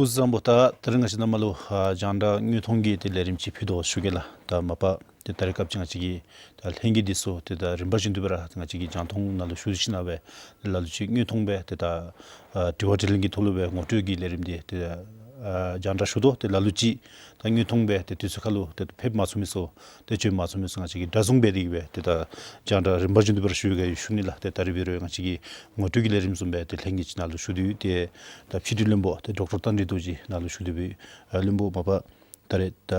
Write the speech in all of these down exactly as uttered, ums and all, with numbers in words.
སྐུ་གཟུགས་བཟང་པོ། ད་ད་རིས་ང་བཅས་ནཱ་མར་ལུ་ཨ་རྒྱང་བསྒྲགས་དངོས་མཐོང་གི་ཏེ་ལས་རིམ་ཅིག་ཕུལ་དོ་ཞུ་གེ་ལགས། ད་མ་པ་ཏེ་ད་རིས་སྐབས་ཅིག་ང་བཅས་ཀྱི་ད་ལྷན་རྒྱས་འདི་ཚུ་ཏེ་ད་རིམ་པ་བཞིན་དུ་སྦེ་ར་ང་བཅས་ཀྱི་རྒྱང་མཐོང་ནང་ལུ་ཞུ་ཞིནམ་སྦེ་ལ་ལུ་ཅིག་དངོས་མཐོང་སྦེ་ཏེ་ད་ཨ་དྲི་བ་དྲིས་ལན་གྱི་ཐོག་ལུ་སྦེ་ངོ་སྤྲོད་ཀྱི་ལས་རིམ་འདི་ཏེ་ཨ་རྒྱང་བསྒྲགས་ཞུ་དོ། ཏེ་ལ་ལུ་ཅིག་ད་དངོས་མཐོང་སྦེ་ཏེ་དུས་ཚོད་ཁར་ལུ་ཏེ་ཕེབས་མ་ཚུགས་མི་ཚུ་ཏེ་བྱོན་མ་ཚུགས་མི་ཚུ་ང་བཅས་ཀྱིས་སྒྲ་བཟུང་འབད་དེ་གིས་སྦེ་ཏེ་ད་རྒྱང་བསྒྲགས་རིམ་པ་བཞིན་དུ་སྦེ་ར་ཞུ་གེ་ཞུ་ནི་ལགས། ཏེ་ད་རིས་འབད་རུང་ང་བཅས་ཀྱི་ངོ་སྤྲོད་ཀྱི་ལས་རིམ་བཟུམ་སྦེ་ཏེ་ལྷན་རྒྱས་ཅིག་ནཱ་ལུ་ཞུ་དོ་ཡོད། ཏེ་ད་ཕྱི་དྲིལ་བློན་པོ་ཏེ་ཌོག་ཊར་རྟ་མགྲིན་རྡོ་རྗེ་ནཱ་ལུ་ཞུ་དོ་ཡོད། ཨ་བློན་པོ་མ་པ་ད་རིས་ད་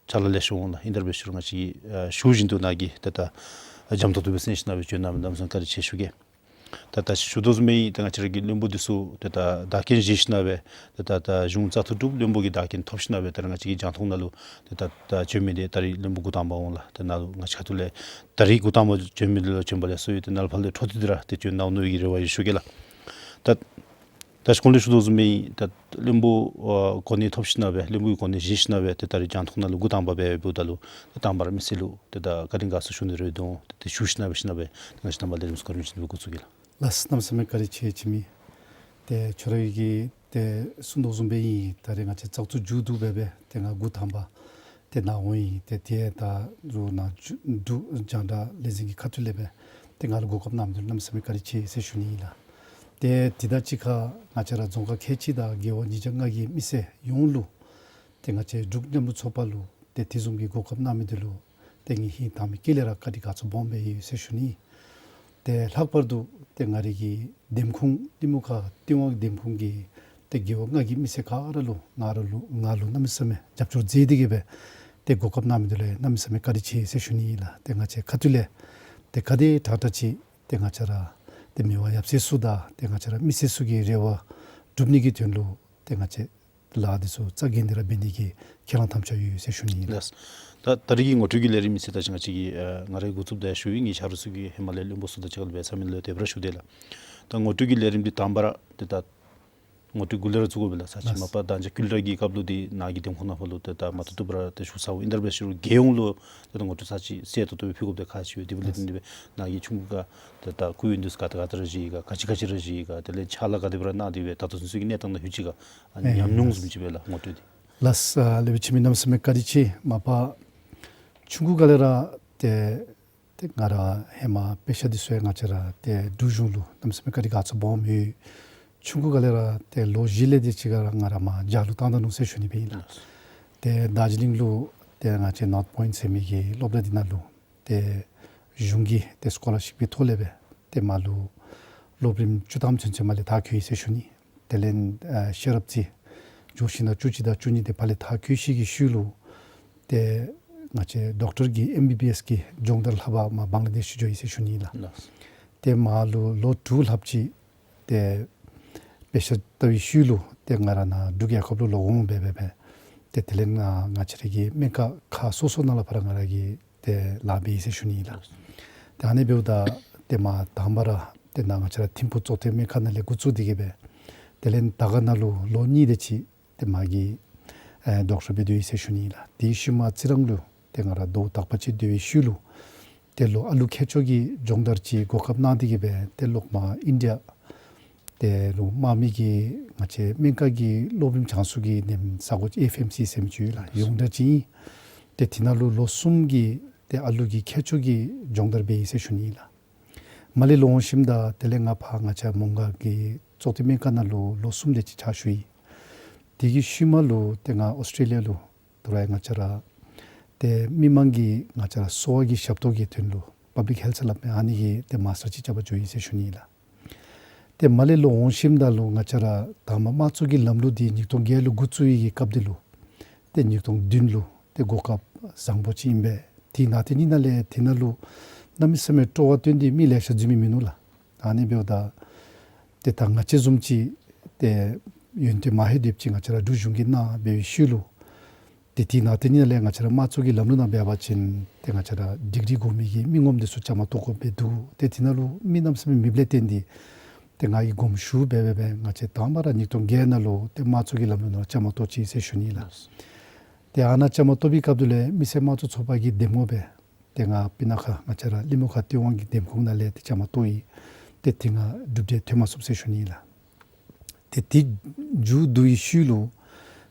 ཕྱག་ལཱ་ལེགས་ཤོམ་འོང་ལགས། ཨིན་ཏེ་འབད་ཞུ་རུང་ང་བཅས་ཀྱིས་ཨ་ཞུ་བཞིན་དུ་ནཱ་གིས་ཏེ་ད་འཇམ་ཏོང་ཏོ་སྦེ་གསན་ཞིནམ་སྦེ་བྱོན་གནང་མི་གནམ་མེད་ས་མེད་བཀའ་དྲིན་ཆེ་ཞུ་གེ། ད་ད་ཅི་ཞུ་དོ་བཟུམ་སྦེ་ད་ང་བཅས་ར་གི་བློན་པོ་འདི་ཚུ་ཏེ་ད་བདག་རྐྱེན་བཞེས་ཞིནམ་སྦེ་ཏེ་ད་ད་གཞུང་བཙག་འཐུ་གྲུབ་བློན་པོ་གི་བདག་རྐྱེན་ཐོབ་ཞིནམ་སྦེ་ད་རིས་ང་བཅས་ཀྱི་རྒྱང་མཐོང་ནང་ལུ་ཏེ་ད་ད་བྱོན་མི་འདི་ད་རིས་བློན་པོ་འགོ་དང་པ་འོང་ལགས། ཏེ་ནཱ་ལུ་ང་བཅས་ཁ་ཐུག་ལས་ད་རིས་འགོ་དང་པ་བྱོན་མི་འདི་ལུ་བྱོན་པ་ལེགས་སོ་ཡོད། ཏེ་ནཱ་ལས་ཕར་ལས་འཕྲོ་མཐུད་དེ་ར་ཏེ་བྱོན་གནང་ནི་གི་རེ་བ་ཡོད་ཞུ་གེ་ལགས། ད་ད་ཅི་གོང་ལས་ཞུ་དོ་བཟུམ་སྦེ་ད་བློན་པོ་ཨ་གོ་གནས་ཐོབ་ཞིནམ་སྦེ་བློན་པོའི་གོ་གནས་བཞེས་ཞིནམ་སྦེ་ཏེ་ད་རིས་རྒྱང་མཐོང་ནང་ལུ་འགོ་དང་པ་སྦེ་འབདཝ་ད་ལུ་ཏེ་དང་པ་ར་མི་སེར་ལུ་ཏེ་ད་བཀའ་དྲིན་དགའ་ཚོར་ཞུ་ནི་རེ་འདུག། ཏེ་ཏེ་ཞུ་ཞིནམ་སྦེ་ཞིནམ་སྦེ་ཏེ་ང་བཅས་ནཱ་མར་ལས་རིམ་སྐོར་རིམ་བཞིན་སྦེ་འགོ་བཙུགས་གེ་ལགས། ལགས་གནམ་མེད་ས་མེད་བཀའ་དྲིན་ཆེ་ཆེ་མི། ཏེ་ཁྱོད་ར་གིས་ཏེ་གསུང་དོ་བཟུམ་སྦེ་ཨིན། ད་རིས་ང་བཅས་བཙག་འཐུ་མཇུག་བསྡུ་སྦེ་སྦེ་ཏེ་ང་འགོ་དང་པ་ཏེ་ནཱ་འོང་ཡི། ཏེ་ཏེ་ད་རུང་ནཱ་འབྲུག་འབྲུག་རྒྱང་བསྒྲགས་ལས་འཛིན་གྱི་ཁ་ཐུག་ལས་སྦེ་ཏེ་ང་ལུ་གོ་སྐབས་གནང་མི་འདི་གནམ་མེད་ས་མེད་བཀའ་དྲིན་ཆེ་ཟེར་ཞུ་ནི་ཨིན་ལགས། ཏེ་དེ་དང་གཅིག་ཁར་ང་བཅས་ར་རྫོང་ཁག་ཁལ་གཅིག་དང་རྒེད་འོག་ཉིས་བརྒྱ་ལྔ་གི་མི་སེར་ཡོངས་ལུ་ཏེ་ང་བཅས་འབྲུག་མཉམ་རུབ་ཚོགས་པ་ལུ་ཏེ་དེ་བཟུམ་གྱི་གོ་སྐབས་གནང་མི་འདི་ལུ་ཏེ་ངེའི་ཧིང་དྭངས་མའི་དཀྱིལ་ལས་ར་བཀའ་དྲིན་དགའ་ཚོར་སྦོམ་སྦེ་ཡོད་ཟེར་ཞུ་ནི། ཏེ་ལྷག་པར་དུ་ཏེ་ང་རའི་གི་འདེམས་ཁོངས་གླིང་མུ་ཁ་ཏི་ཝང་འདེམས་ཁོངས་ཀྱི་ཏེ་རྒེད་འོག་ལྔ་གི་མི་སེར་ག་ར་ལུ་ང་ར་ལུ་ང་ལུ་གནམ་མེད་ས་མེད་རྒྱབ་སྐྱོར་མཛད་དེ་གིས་སྦེ་ཏེ་གོ་སྐབས་གནང་མི་འདི་ལུ་གནམ་མེད་ས་མེད་བཀའ་དྲིན་ཆེ་ཟེར་ཞུ་ནི་ཨིན་ལགས། ཏེ་ང་བཅས་ཁ་ཐུག་ལས་ཏེ་ག་དེ་དྲག་དྲག་ཅིག་ཏེ་ང་བཅས་ར་ཏེ་མི་དབང་ཡབ་སྲས་ཚུ་དང་ཏེ་ང་བཅས་ར་མི་སེར་ཚུ་གི་རེ་བ་སྒྲུབ་ནི་གི་དོན་ལུ་ཏེ་ང་བཅས་ལཱ་འདི་ཚུ་རྩ་འགེངས་ཏེ་ར་འབད་ནི་གི་ཁས་བླངས་དམ་བཅའ་ཡོད་ཟེར་ཞུ་ནི་ཨིན་ལགས། ལགས། ད་ད་རིས་ཀྱི་ངོ་སྤྲོད་ཀྱི་ལས་རིམ་ཨིན་ཟེར་ད་ཅི་ང་བཅས་ཀྱིས་ཨ་ང་ར་འགོ་བཙུགསཔ་ད་ཞུ་ཡི། ངེའི་ཆ་རོགས་ཚུ་གིས་ཧེ་མ་ལས་བློན་པོ་ཚུ་དང་གཅིག་ཁར་ལུ་འབད་ཚར་མི་ལུ་དེ་སྦེ་ར་ཞུ་དེས་ལགས། ད་ངོ་སྤྲོད་ཀྱི་ལས་རིམ་འདི་དང་པ་ར་ཏེ་ད་ངོ་སྤྲོད་འགོ་ལས་ར་བཙུགས་དགོ་པས་ལགས། ས་ཅིག་མ་པ་ད་ཅི་ཀུན་ལ་གི་སྐབས་ལུ་འདི་ནཱ་གི་འདེམས་ཁོངས་ནང་ཕར་ལུ་ཏེ་ད་མ་བཏུབ་བཏུབ་ར་ཏེ་ཞུ་ཚརཝ་ཨིན། དེ་སྦེ་ཞུ་རུང་རྒྱལ་ཡོངས་ལུ་ཏེ་ད་ངོ་སྤྲོད་ས་ཅིག་གསལ་ཏོག་ཏོ་སྦེ་ཕུལ་དགོཔ་འདི་ཁག་ཆེ་བས། དེ་འབདཝ་ལས་བརྟེན་ཏེ་སྦེ་ནཱ་གི་ཆུང་ཀུ་ཁར་ཏེ་ད་སྐུ་ཡོན་འདི་ཚུ་ག་ཏེ་ག་ཏེ་ར་བཞེས་ཡི་ག་ག་ཅི་ག་ཅི་ར་བཞེས་ཡི་ག་དེ་ལས་ཕྱག་ལཱ་ག་དེ་སྦེ་ར་གནང་སྟེ་སྦེ་ད་ལྟོ་ཚུན་ཚོད་ཀྱི་གནས་སྟངས་ནང་ལྷོད་ཅི་ག་ཨ་ཉམས་མྱོང་བཟུམ་ཅིག་སྦེ་ལགས་ངོ་སྤྲོད་འདི། ལགས་ལེགས་པའི་ཕྱི་མི་གནམ་མེད་ས་མེད་བཀའ་དྲིན་ཆེ། མ་པ་ཆུང་ཀུ་ག་ལས་ར་ཏེ་ཏེ་ང་ར་ཧེ་མ་དཔེ་ཆ་འདི་ཚུ་ཡང་ང་བཅས་ར་ཏེ་འབྲུག་གཞུང་ལུ་གནམ་མེད་ས་མེད་བཀའ་དྲིན་དགའ་ཚོར་སྦོམ་ཡོད། ཆུང་ཀུ་ག་ལས་ར་ཏེ་ལོ་བཞི་ལས་དེ་ཅིག་ཁར་ང་ར་མར་རྒྱ་ལུ་བཏང་ད་ནུག་ཟེར་ཞུ་ནི་སྦེ་ཨིན་ལགས། ཏེ་དར་ཇི་ལིང་ལུ་ཏེ་ང་བཅས་North Point ཟེར་མི་གི་སློབ་གྲྭ་འདི་ནང་ལུ་ཏེ་གཞུང་གི་ཏེ་སི་ཀོ་ལར་ཤིབ་ཀྱི་ཐོག་ལས་སྦེ་ཏེ་མར་ལུ་སློབ་རིམ་བཅུ་ཐམ་ཚུན་ཚོད་མར་ལས་མཐར་འཁྱོལ་ཡི་ཟེར་ཞུ་ནི། དེ་ལས་ཨ་ཤེས་རབ་རྩེ་འགྱོ་ཞིནམ་ལས་བཅུ་གཅིག་དང་བཅུ་གཉིས་དེ་ཕར་ལས་མཐར་འཁྱོལ་ཞིནམ་གི་ཤུལ་ལུ་ཏེ་ང་བཅས་ཌོག་ཊར་གྱི་ཨེམ་བི་བི་ཨེསི་གི་སྦྱོང་བརྡར་ལྷབ་པར་མར་བང་ལ་དེཤ་འགྱོ་ཡི་ཟེར་ཞུ་ནི་ལགས། ལགས། ཏེ་མར་ལུ་ལོ་དྲུག་ལྷགཔ་ཅིག་ཏེ་དཔེ་ཆ་ལྟ་བའི་ཤུལ་ལུ་ཏེ་ང་ར་ནཱ་འབྲུག་རྒྱལ་ཁབ་ལུ་ལོག་འོང་སྦེ་སྦེ་སྦེ་ཏེ་དེ་ལས་ང་ང་བཅས་ར་གི་སྨན་ཁང་ཁག་སོ་སོ་ནང་ལུ་ཕར་ར་ང་ར་གིས་ཏེ་ལཱ་འབད་ཡི་ཟེར་ཞུ་ནི་ལགས། ཏེ་ཨ་ནི་འབདཝ་ད་ཏེ་མར་དང་པ་ར་ཏེ་ནཱ་ང་བཅས་ར་ཐིམ་ཕུག་ཙོག་ཐེ་སྨན་ཁང་ནང་ལས་འགོ་བཙུགས་ཏེ་གིས་སྦེ་དེ་ལས་དར་དཀར་ནང་ལུ་ལོ་གཉིས་དེ་ཅིག་ཏེ་མར་གྱི་ཨེ་ཌོག་ཊར་སྦེ་སྡོད་ཡི་ཟེར་ཞུ་ནི་ལགས། དེའི་ཤུལ་མར་རྩི་རང་ལུ་ཏེ་ང་ར་ཟླཝ་དག་པ་ཅིག་སྡོད་པའི་ཤུལ་ལུ་ཏེ་ལོག་ཨ་ལུ་མཁས་མཆོག་གི་སྦྱོང་བརྡར་ཅིག་གོ་སྐབས་གནང་སྟེ་གིས་སྦེ་ཏེ་ལོག་མར་ཨིན་ཌི་ཡ་ཏེ་ལུ་དམག་མི་གི་ང་བཅས་སྨན་ཁང་གི་སློབ་རིམ་སྦྱང་ཚུགས་ཀྱི་ནེམ་ས་གོ་ཨེཕ་ཨེམ་སི་ཟེར་མི་ཅིག་ཡོད་ལགས། ཡོངས་གྲགས་ཅིག་ཨིན། ཏེ་དེ་ནང་ལུ་ལོ་གསུམ་གྱི་ཏེ་ཨ་ལུ་གི་མཁས་མཆོག་གི་སྦྱོང་བརྡར་འབད་ཡི་ཟེར་ཞུ་ནི་ལགས། མར་ལས་ལོག་འོང་ཞིནམ་ད་དེ་ལས་ང་ཕར་ང་བཅས་མོང་སྒར་གྱི་ཙོག་ཐེ་སྨན་ཁང་ནང་ལུ་ལོ་གསུམ་དེ་ཅིག་ཕྱག་ཞུ་ཡི། དེ་གི་ཤུལ་མ་ལུ་ཏེ་ང་ཨོསི་ཊྲེ་ལི་ཡ་ལུ་དོ་རུང་ང་བཅས་ར་ཏེ་མི་མང་གི་ང་བཅས་ར་གསོ་བ་གི་ཞབས་ཏོག་གི་དོན་ལུ་པབ་ལིཀ་ཧེལཐ་སླབ་མི་ཨ་ནི་གི་ཏེ་མཱསི་ཊར་ཅིག་རྐྱབ་པར་འགྱོ་ཡི་ཟེར་ཞུ་ནི་ལགས། ཏེ་མར་ལས་ལོག་འོང་ཞིནམ་ད་ལུ་ང་བཅས་ར་དང་པ་དམངས་གཙོ་གི་ལམ་ལུགས་འདི་ཉིས་སྟོང་བརྒྱད་ལུ་འགོ་བཙུགས་ཡི་གི་སྐབས་འདི་ལུ་ཏེ་ཉིས་སྟོང་བདུན་ལུ་ཏེ་གོ་སྐབས་བཟང་པོ་ཅིག་ཨིན་པས། དེ་ནང་དེ་ནི་ནང་ལས་དེ་ནང་ལུ་གནམ་མེད་ས་མེད་སྤྲོ་བ་བཏོན་ཏེ་མི་ལེ་ཤ་འཛུལ་མི་མིན་ནུག་ལགས། ཨ་ནི་འབདཝ་ད་ཏེ་ད་ང་བཅས་བཟུམ་ཅིག་ཏེ་ཡོན་ཏན་མ་ལྷོད་དེ་ཅིག་ང་བཅས་ར་འབྲུག་གཞུང་གིས་གནང་འབད་བའི་ཤུལ་ལུ་ཏེ་དེ་ནང་དེ་ནི་ལས་ང་བཅས་ར་དམངས་གཙོ་གི་ལམ་ལུགས་ནང་འབད་བ་ཅིན་ཏེ་ང་བཅས་ར་ཌིག་རི་དགོ་མི་གི་མི་ངོམ་འདི་ཚུ་བཅའ་མར་གཏོགས་དགོཔ་སྦེ་འདུག། ཏེ་དེ་ནང་ལུ་མི་གནམ་མེད་ས་མེད་མེདཔ་ལས་བརྟེན་ཏེ་ཏེ་ང་གིས་དགོངསམ་ཞུ་སྦེ་སྦེ་སྦེ་ང་བཅས་དང་པ་ར་ཉིས་སྟོང་བརྒྱད་ནང་ལུ་ཏེ་དམངས་གཙོ་གི་ལམ་ལུགས་ནང་བཅའ་མར་གཏོགས་ཅི་ཟེར་ཞུ་ནི་ལགས། ཏེ་ཨ་ནཱ་བཅའ་མར་གཏོགས་པའི་སྐབས་དེ་ལས་མི་སེར་དམངས་གཙོ་ཚོགས་པ་གི་འདེམས་ངོ་སྦེ་ཏེ་ང་སྤུ་ན་ཁ་ང་བཅས་ར་གླིང་མུ་ཁ་ཏི་ཝང་གི་འདེམས་ཁོངས་ནང་ལས་ཏེ་བཅའ་མར་གཏོགས་ཡི། ཏེ་དེ་ང་གྲུབ་འབྲས་ཐོན་མ་ཚུགས་ཟེར་ཞུ་ནི་ལགས། ཏེ་དེ་མཇུག་བསྡུ་བའི་ཤུལ་ལུ་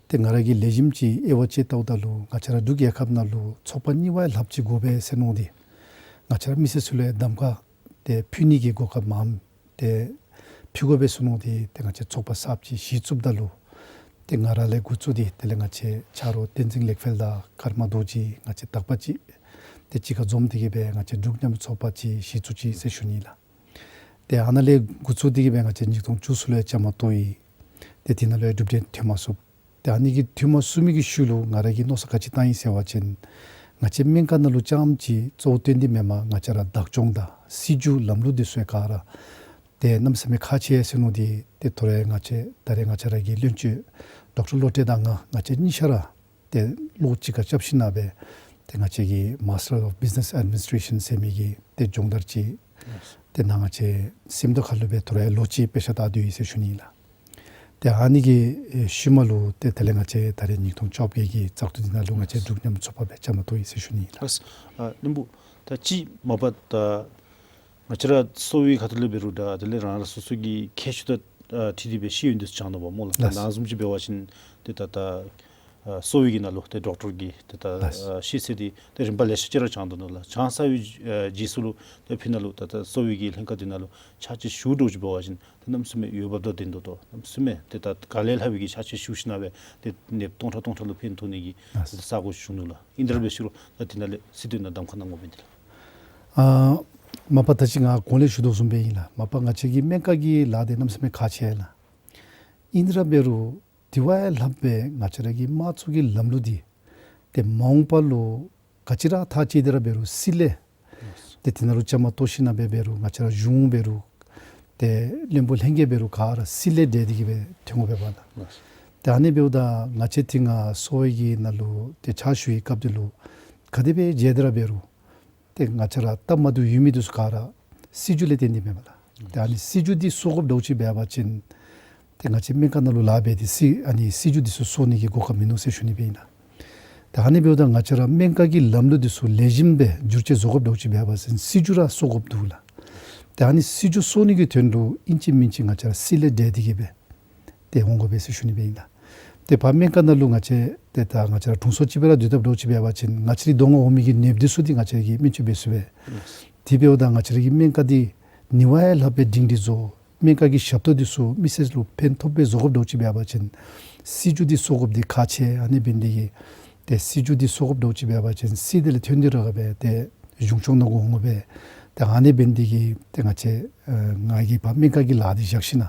ཏེ་ང་ར་གིས་ལེགས་ཤོམ་ཅིག་དབྱེ་བ་དཔྱད་བལྟཝ་ད་ལུ་ང་བཅས་ར་འབྲུག་རྒྱལ་ཁབ་ནང་ལུ་ཚོགས་པ་གཉིས་པ་ལྷགཔ་ཅིག་དགོ་པས་ཟེར་མནོ་སྟེ་ང་བཅས་ར་མི་སེར་ཚུ་ལུ་གདམ་ཁ་ཏེ་ཕུལ་ནི་གི་གོ་སྐབས་མངམ་ཏེ་ཕུལ་དགོ་པས་ཟེར་མནོ་སྟེ་ཏེ་ང་བཅས་ཚོགས་པ་གསརཔ་ཅིག་གཞི་བཙུགསཔ་ད་ལུ་ཏེ་ང་ར་ལས་འགོ་བཙུགས་ཏེ་དེ་ལས་ང་བཅས་ཆ་རོགས་བསྟན་འཛིན་ལེགས་འཕེལ་དང་ཀརྨ་རྡོ་རྗེ་ང་བཅས་དག་པ་ཅིག་ཏེ་གཅིག་ཁར་འཛོམས་ཏེ་གིས་སྦེ་ང་བཅས་འབྲུག་མཉམ་རུབ་ཚོགས་པ་ཅིག་གཞི་བཙུགས་ཅི་ཟེར་ཞུ་ནི་ལགས། ཏེ་ཨ་ནཱ་ལས་འགོ་བཙུགས་ཏེ་གིས་སྦེ་ང་བཅས་ཉིས་སྟོང་བཅུ་གསུམ་ལུ་ཡང་བཅའ་མར་གཏོགས་ཡི། ཏེ་དེ་ནང་ལུ་ཡང་གྲུབ་འབྲས་ཐོན་མ་ཚུགས། ཏེ་ཨ་ནི་གི་ཐོན་མ་ཚུགས་མི་གི་ཤུལ་ལུ་ང་ར་གིས་མནོ་བསམ་ག་ཅི་བཏང་ཡི་ཟེར་བ་ཅིན་ང་བཅས་སྨན་ཁང་ནང་ལུ་རྐྱངམ་ཅིག་གཙོ་བོ་བཏོན་ཏེ་མེན་པར་ང་བཅས་ར་བདག་སྐྱོང་དང་སྲིད་བྱུས་ལམ་ལུགས་འདི་ཚུ་ཡང་ག་ར་ཏེ་གནམ་མེད་ས་མེད་ཁག་ཆེ་ཟེར་མནོ་སྟེ་ཏེ་ཐོ་རེ་ང་བཅས་ད་རེས་ང་བཅས་ར་གི་བློན་ཆེན་ཌོག་ཊར་བློ་གྲོས་དང་ང་ང་བཅས་གཉིས་ཆ་ར་ཏེ་བློ་གཅིག་ཁར་རྐྱབ་ཞིནམ་སྦེ་ཏེ་ང་བཅས་ཀྱི་Master of Business Administration ཟེར་མི་གི་ཏེ་སྦྱོང་བརྡར་ཅིག་ཏེ་ནཱ་ང་བཅས་སིམ་མདོ་ཁ་ལུ་སྦེ་ཐོ་རེ་ལོ་གཅིག་དཔེ་ཆ་ལྟ་སྡོད་ཡི་ཟེར་ཞུ་ནི་ལགས། ཏེ་ཨ་ནི་གི་ཨེ་ཤུལ་མ་ལུ་ཏེ་དེ་ལས་ང་བཅས་ད་རེས་ཉིས་སྟོང་བཅོ་བརྒྱད་ཀྱི་བཙག་འཐུ་འདི་ནང་ལུ་ང་བཅས་འབྲུག་མཉམ་རུབ་ཚོགས་པ་སྦེ་བཅའ་མར་གཏོགས་ཡི་ཟེར་ཞུ་ནི་ལགས། ལགས། ཨ་བློན་པོ་ད་ཅི་མ་པ་ད་ང་བཅས་ར་གསོ་བའི་ཁ་ཐུག་ལས་འབད་རུང་ད་དེ་ལས་རང་རང་སོ་སོ་གི་ཁྱད་ཆོས་དང་ཨ་འཁྲིལ་ཏེ་སྦེ་ཤེས་ཡོན་འདི་ཚུ་སྦྱང་དོ་བ་སྨོ་ལགས། ལགས། ནཱ་བཟུམ་ཅིག་འབད་བ་ཅིན་ཏེ་ད་ད་ཨ་གསོ་བའི་གི་ནང་ལུ་ཏེ་ཌོག་ཊར་གྱི་ཏེ་ད་ལགས། ཨ་ཤེས་ཚད་འདི་ཏེ་རིམ་པ་ལེ་ཤ་ཅིག་ར་སྦྱང་དོ་ནུག་ལགས། སྦྱང་ཚར་བའི་ཨ་རྗེས་སུ་ལུ་ཏེ་ཕི་ནཱ་ལུ་ད་ད་གསོ་བའི་གི་ལྷན་ཁག་འདི་ནང་ལུ་ཕྱག་ཕྱིད་ཞུ་འགྱོ་ཅིག་འབད་བ་ཅིན་ཏེ་གནམ་མེད་ས་མེད་འོས་འབབ་དང་ལྡན་དོ་དོ། གནམ་མེད་ས་མེད་ཏེ་ད་ག་ལས་ལྷག་པའི་གི་ཕྱག་ཕྱིད་ཞུ་ཞིནམ་སྦེ་ཏེ་ནདཔ་སྟོང་ཕྲག་སྟོང་ཕྲག་ལུ་ཕན་ཐོགས་ནི་གི་ལགས། ཏེ་ས་གོ་ཞུ་ནུག་ལགས། ཨིན་ཏེ་ར་འབད་ཞུ་རུང་ད་འདི་ནང་ལས་སྲིད་དོན་ནང་གདམ་ཁ་གནང་དགོ་པས་འདི་ལགས། ཨ་མ་པ་ད་ཅི་ང་གོང་ལས་ཞུ་དོ་བཟུམ་སྦེ་ཨིན་ལགས། མ་པ་ང་བཅས་ཀྱི་སྨན་ཁང་གི་ལཱ་འདི་གནམ་མེད་ས་མེད་ཁག་ཆེ་ལགས། ཨིན་ཏེ་ར་འབད་རུང་དེ་བ་ཡང་ལྷག་པའི་ང་བཅས་ར་གི་དམངས་གཙོ་གི་ལམ་ལུགས་འདི་ཏེ་མ་འོངས་པ་ལུ་ག་ཅི་ར་ཐག་བཅད་དེ་ར་འབད་རུང་སྲིད་ལས་ཏེ་དེ་ནང་ལུ་བཅའ་མར་གཏོགས་ཞིནམ་སྦེ་འབད་རུང་ང་བཅས་ར་གཞུང་འབད་རུང་ཏེ་བློན་པོ་ལྷན་རྒྱས་འབད་རུང་ག་ར་སྲིད་ལས་འབྲེལ་ཏེ་གིས་སྦེ་ཐོན་དགོ་པས་ལགས། ཏེ་ཨ་ནི་འབདཝ་ད་ང་བཅས་ཏེ་ང་གསོ་བའི་གི་ནང་ལུ་ཏེ་ཕྱག་ཞུ་བའི་སྐབས་འདི་ལུ་ག་དེ་སྦེ་མཇལ་ཏེ་ར་འབད་རུང་ཏེ་ང་བཅས་ར་སྟབས་མ་བདེཝ་ཡོད་མི་འདི་ཚུ་ག་ར་སྲིད་བྱུས་ལས་བརྟེན་ཏེ་མེན་པ་ལགས། ཏེ་ཨ་ནི་སྲིད་བྱུས་འདི་སོར་དགོཔ་འདྲཝ་ཅིག་འབད་བ་ཅིན་ཏེ་ང་བཅས་སྨན་ཁང་ནང་ལུ་ལཱ་འབད་དེ་སྲིད་ཨ་ནི་སྲིད་བྱུས་འདི་ཚུ་སོར་ནི་གི་གོ་སྐབས་མིན་ནུག་ཟེར་ཞུ་ནི་སྦེ་ཨིན་ལགས། ཏེ་ཨ་ནི་འབདཝ་ད་ང་བཅས་ར་སྨན་ཁང་གི་ལམ་ལུགས་འདི་ཚུ་ལེགས་ཤོམ་སྦེ་བསྒྱུར་བཅོས་བཟོ་དགོཔ་འདྲཝ་ཅིག་འབད་བ་ཅིན་སྲིད་བྱུས་ར་སོར་དགོཔ་འདུག་ལགས། ཏེ་ཨ་ནི་སྲིད་བྱུས་སོར་ནི་གི་དོན་ལུ་ཨིན་ཅི་མིན་ཅི་ང་བཅས་ར་སྲིད་ལས་འབྲེལ་ཏེ་གིས་སྦེ་ཏེ་འོང་དགོ་པས་ཟེར་ཞུ་ནི་སྦེ་ཨིན་ལགས། ཏེ་ཕར་སྨན་ཁང་ནང་ལུ་ང་བཅས་ཏེ་ད་ང་བཅས་ར་དྲུང་འཚོ་ཅིག་སྦེ་ར་སྡོད་དཔ་འདྲཝ་ཅིག་འབད་བ་ཅིན་ང་བཅས་རའི་གདོང་ཁར་འོང་མི་གི་ནདཔ་འདི་ཚུ་འདི་ང་བཅས་ར་གིས་སྨན་བཅོས་འབད་ཚུགས་པས། དེ་འབདཝ་ད་ང་བཅས་ར་གི་སྨན་ཁང་འདི་དེ་བ་ཡང་ལྷག་པའི་སྒྲིང་སྒྲིང་བཟོ་སྨན་ཁང་གི་ཞབས་ཏོག་འདི་ཚུ་མི་སེར་ལུ་ཕན་ཐོགས་པའི་བཟོ་དགོཔ་འདྲཝ་ཅིག་འབད་བ་ཅིན་སྲིད་བྱུས་འདི་སོར་དགོཔ་འདི་ཁག་ཆེ། ཨ་ནི་འབད་ནི་དེ་གིས་ཏེ་སྲིད་བྱུས་འདི་སོར་དགོཔ་འདྲཝ་ཅིག་འབད་བ་ཅིན་སྲིད་དེ་ལས་ཐོན་ཏེ་ར་ག་སྦེ་ཏེ་གཞུང་སྐྱོང་ནང་འགོ་འོང་སྦེ་ཏེ་ཨ་ནི་འབད་ནི་དེ་གིས་ཏེ་ང་བཅས་ཨ་ང་གིས་ཕར་སྨན་ཁང་གི་ལཱ་འདི་བཞག་ཞིནམ་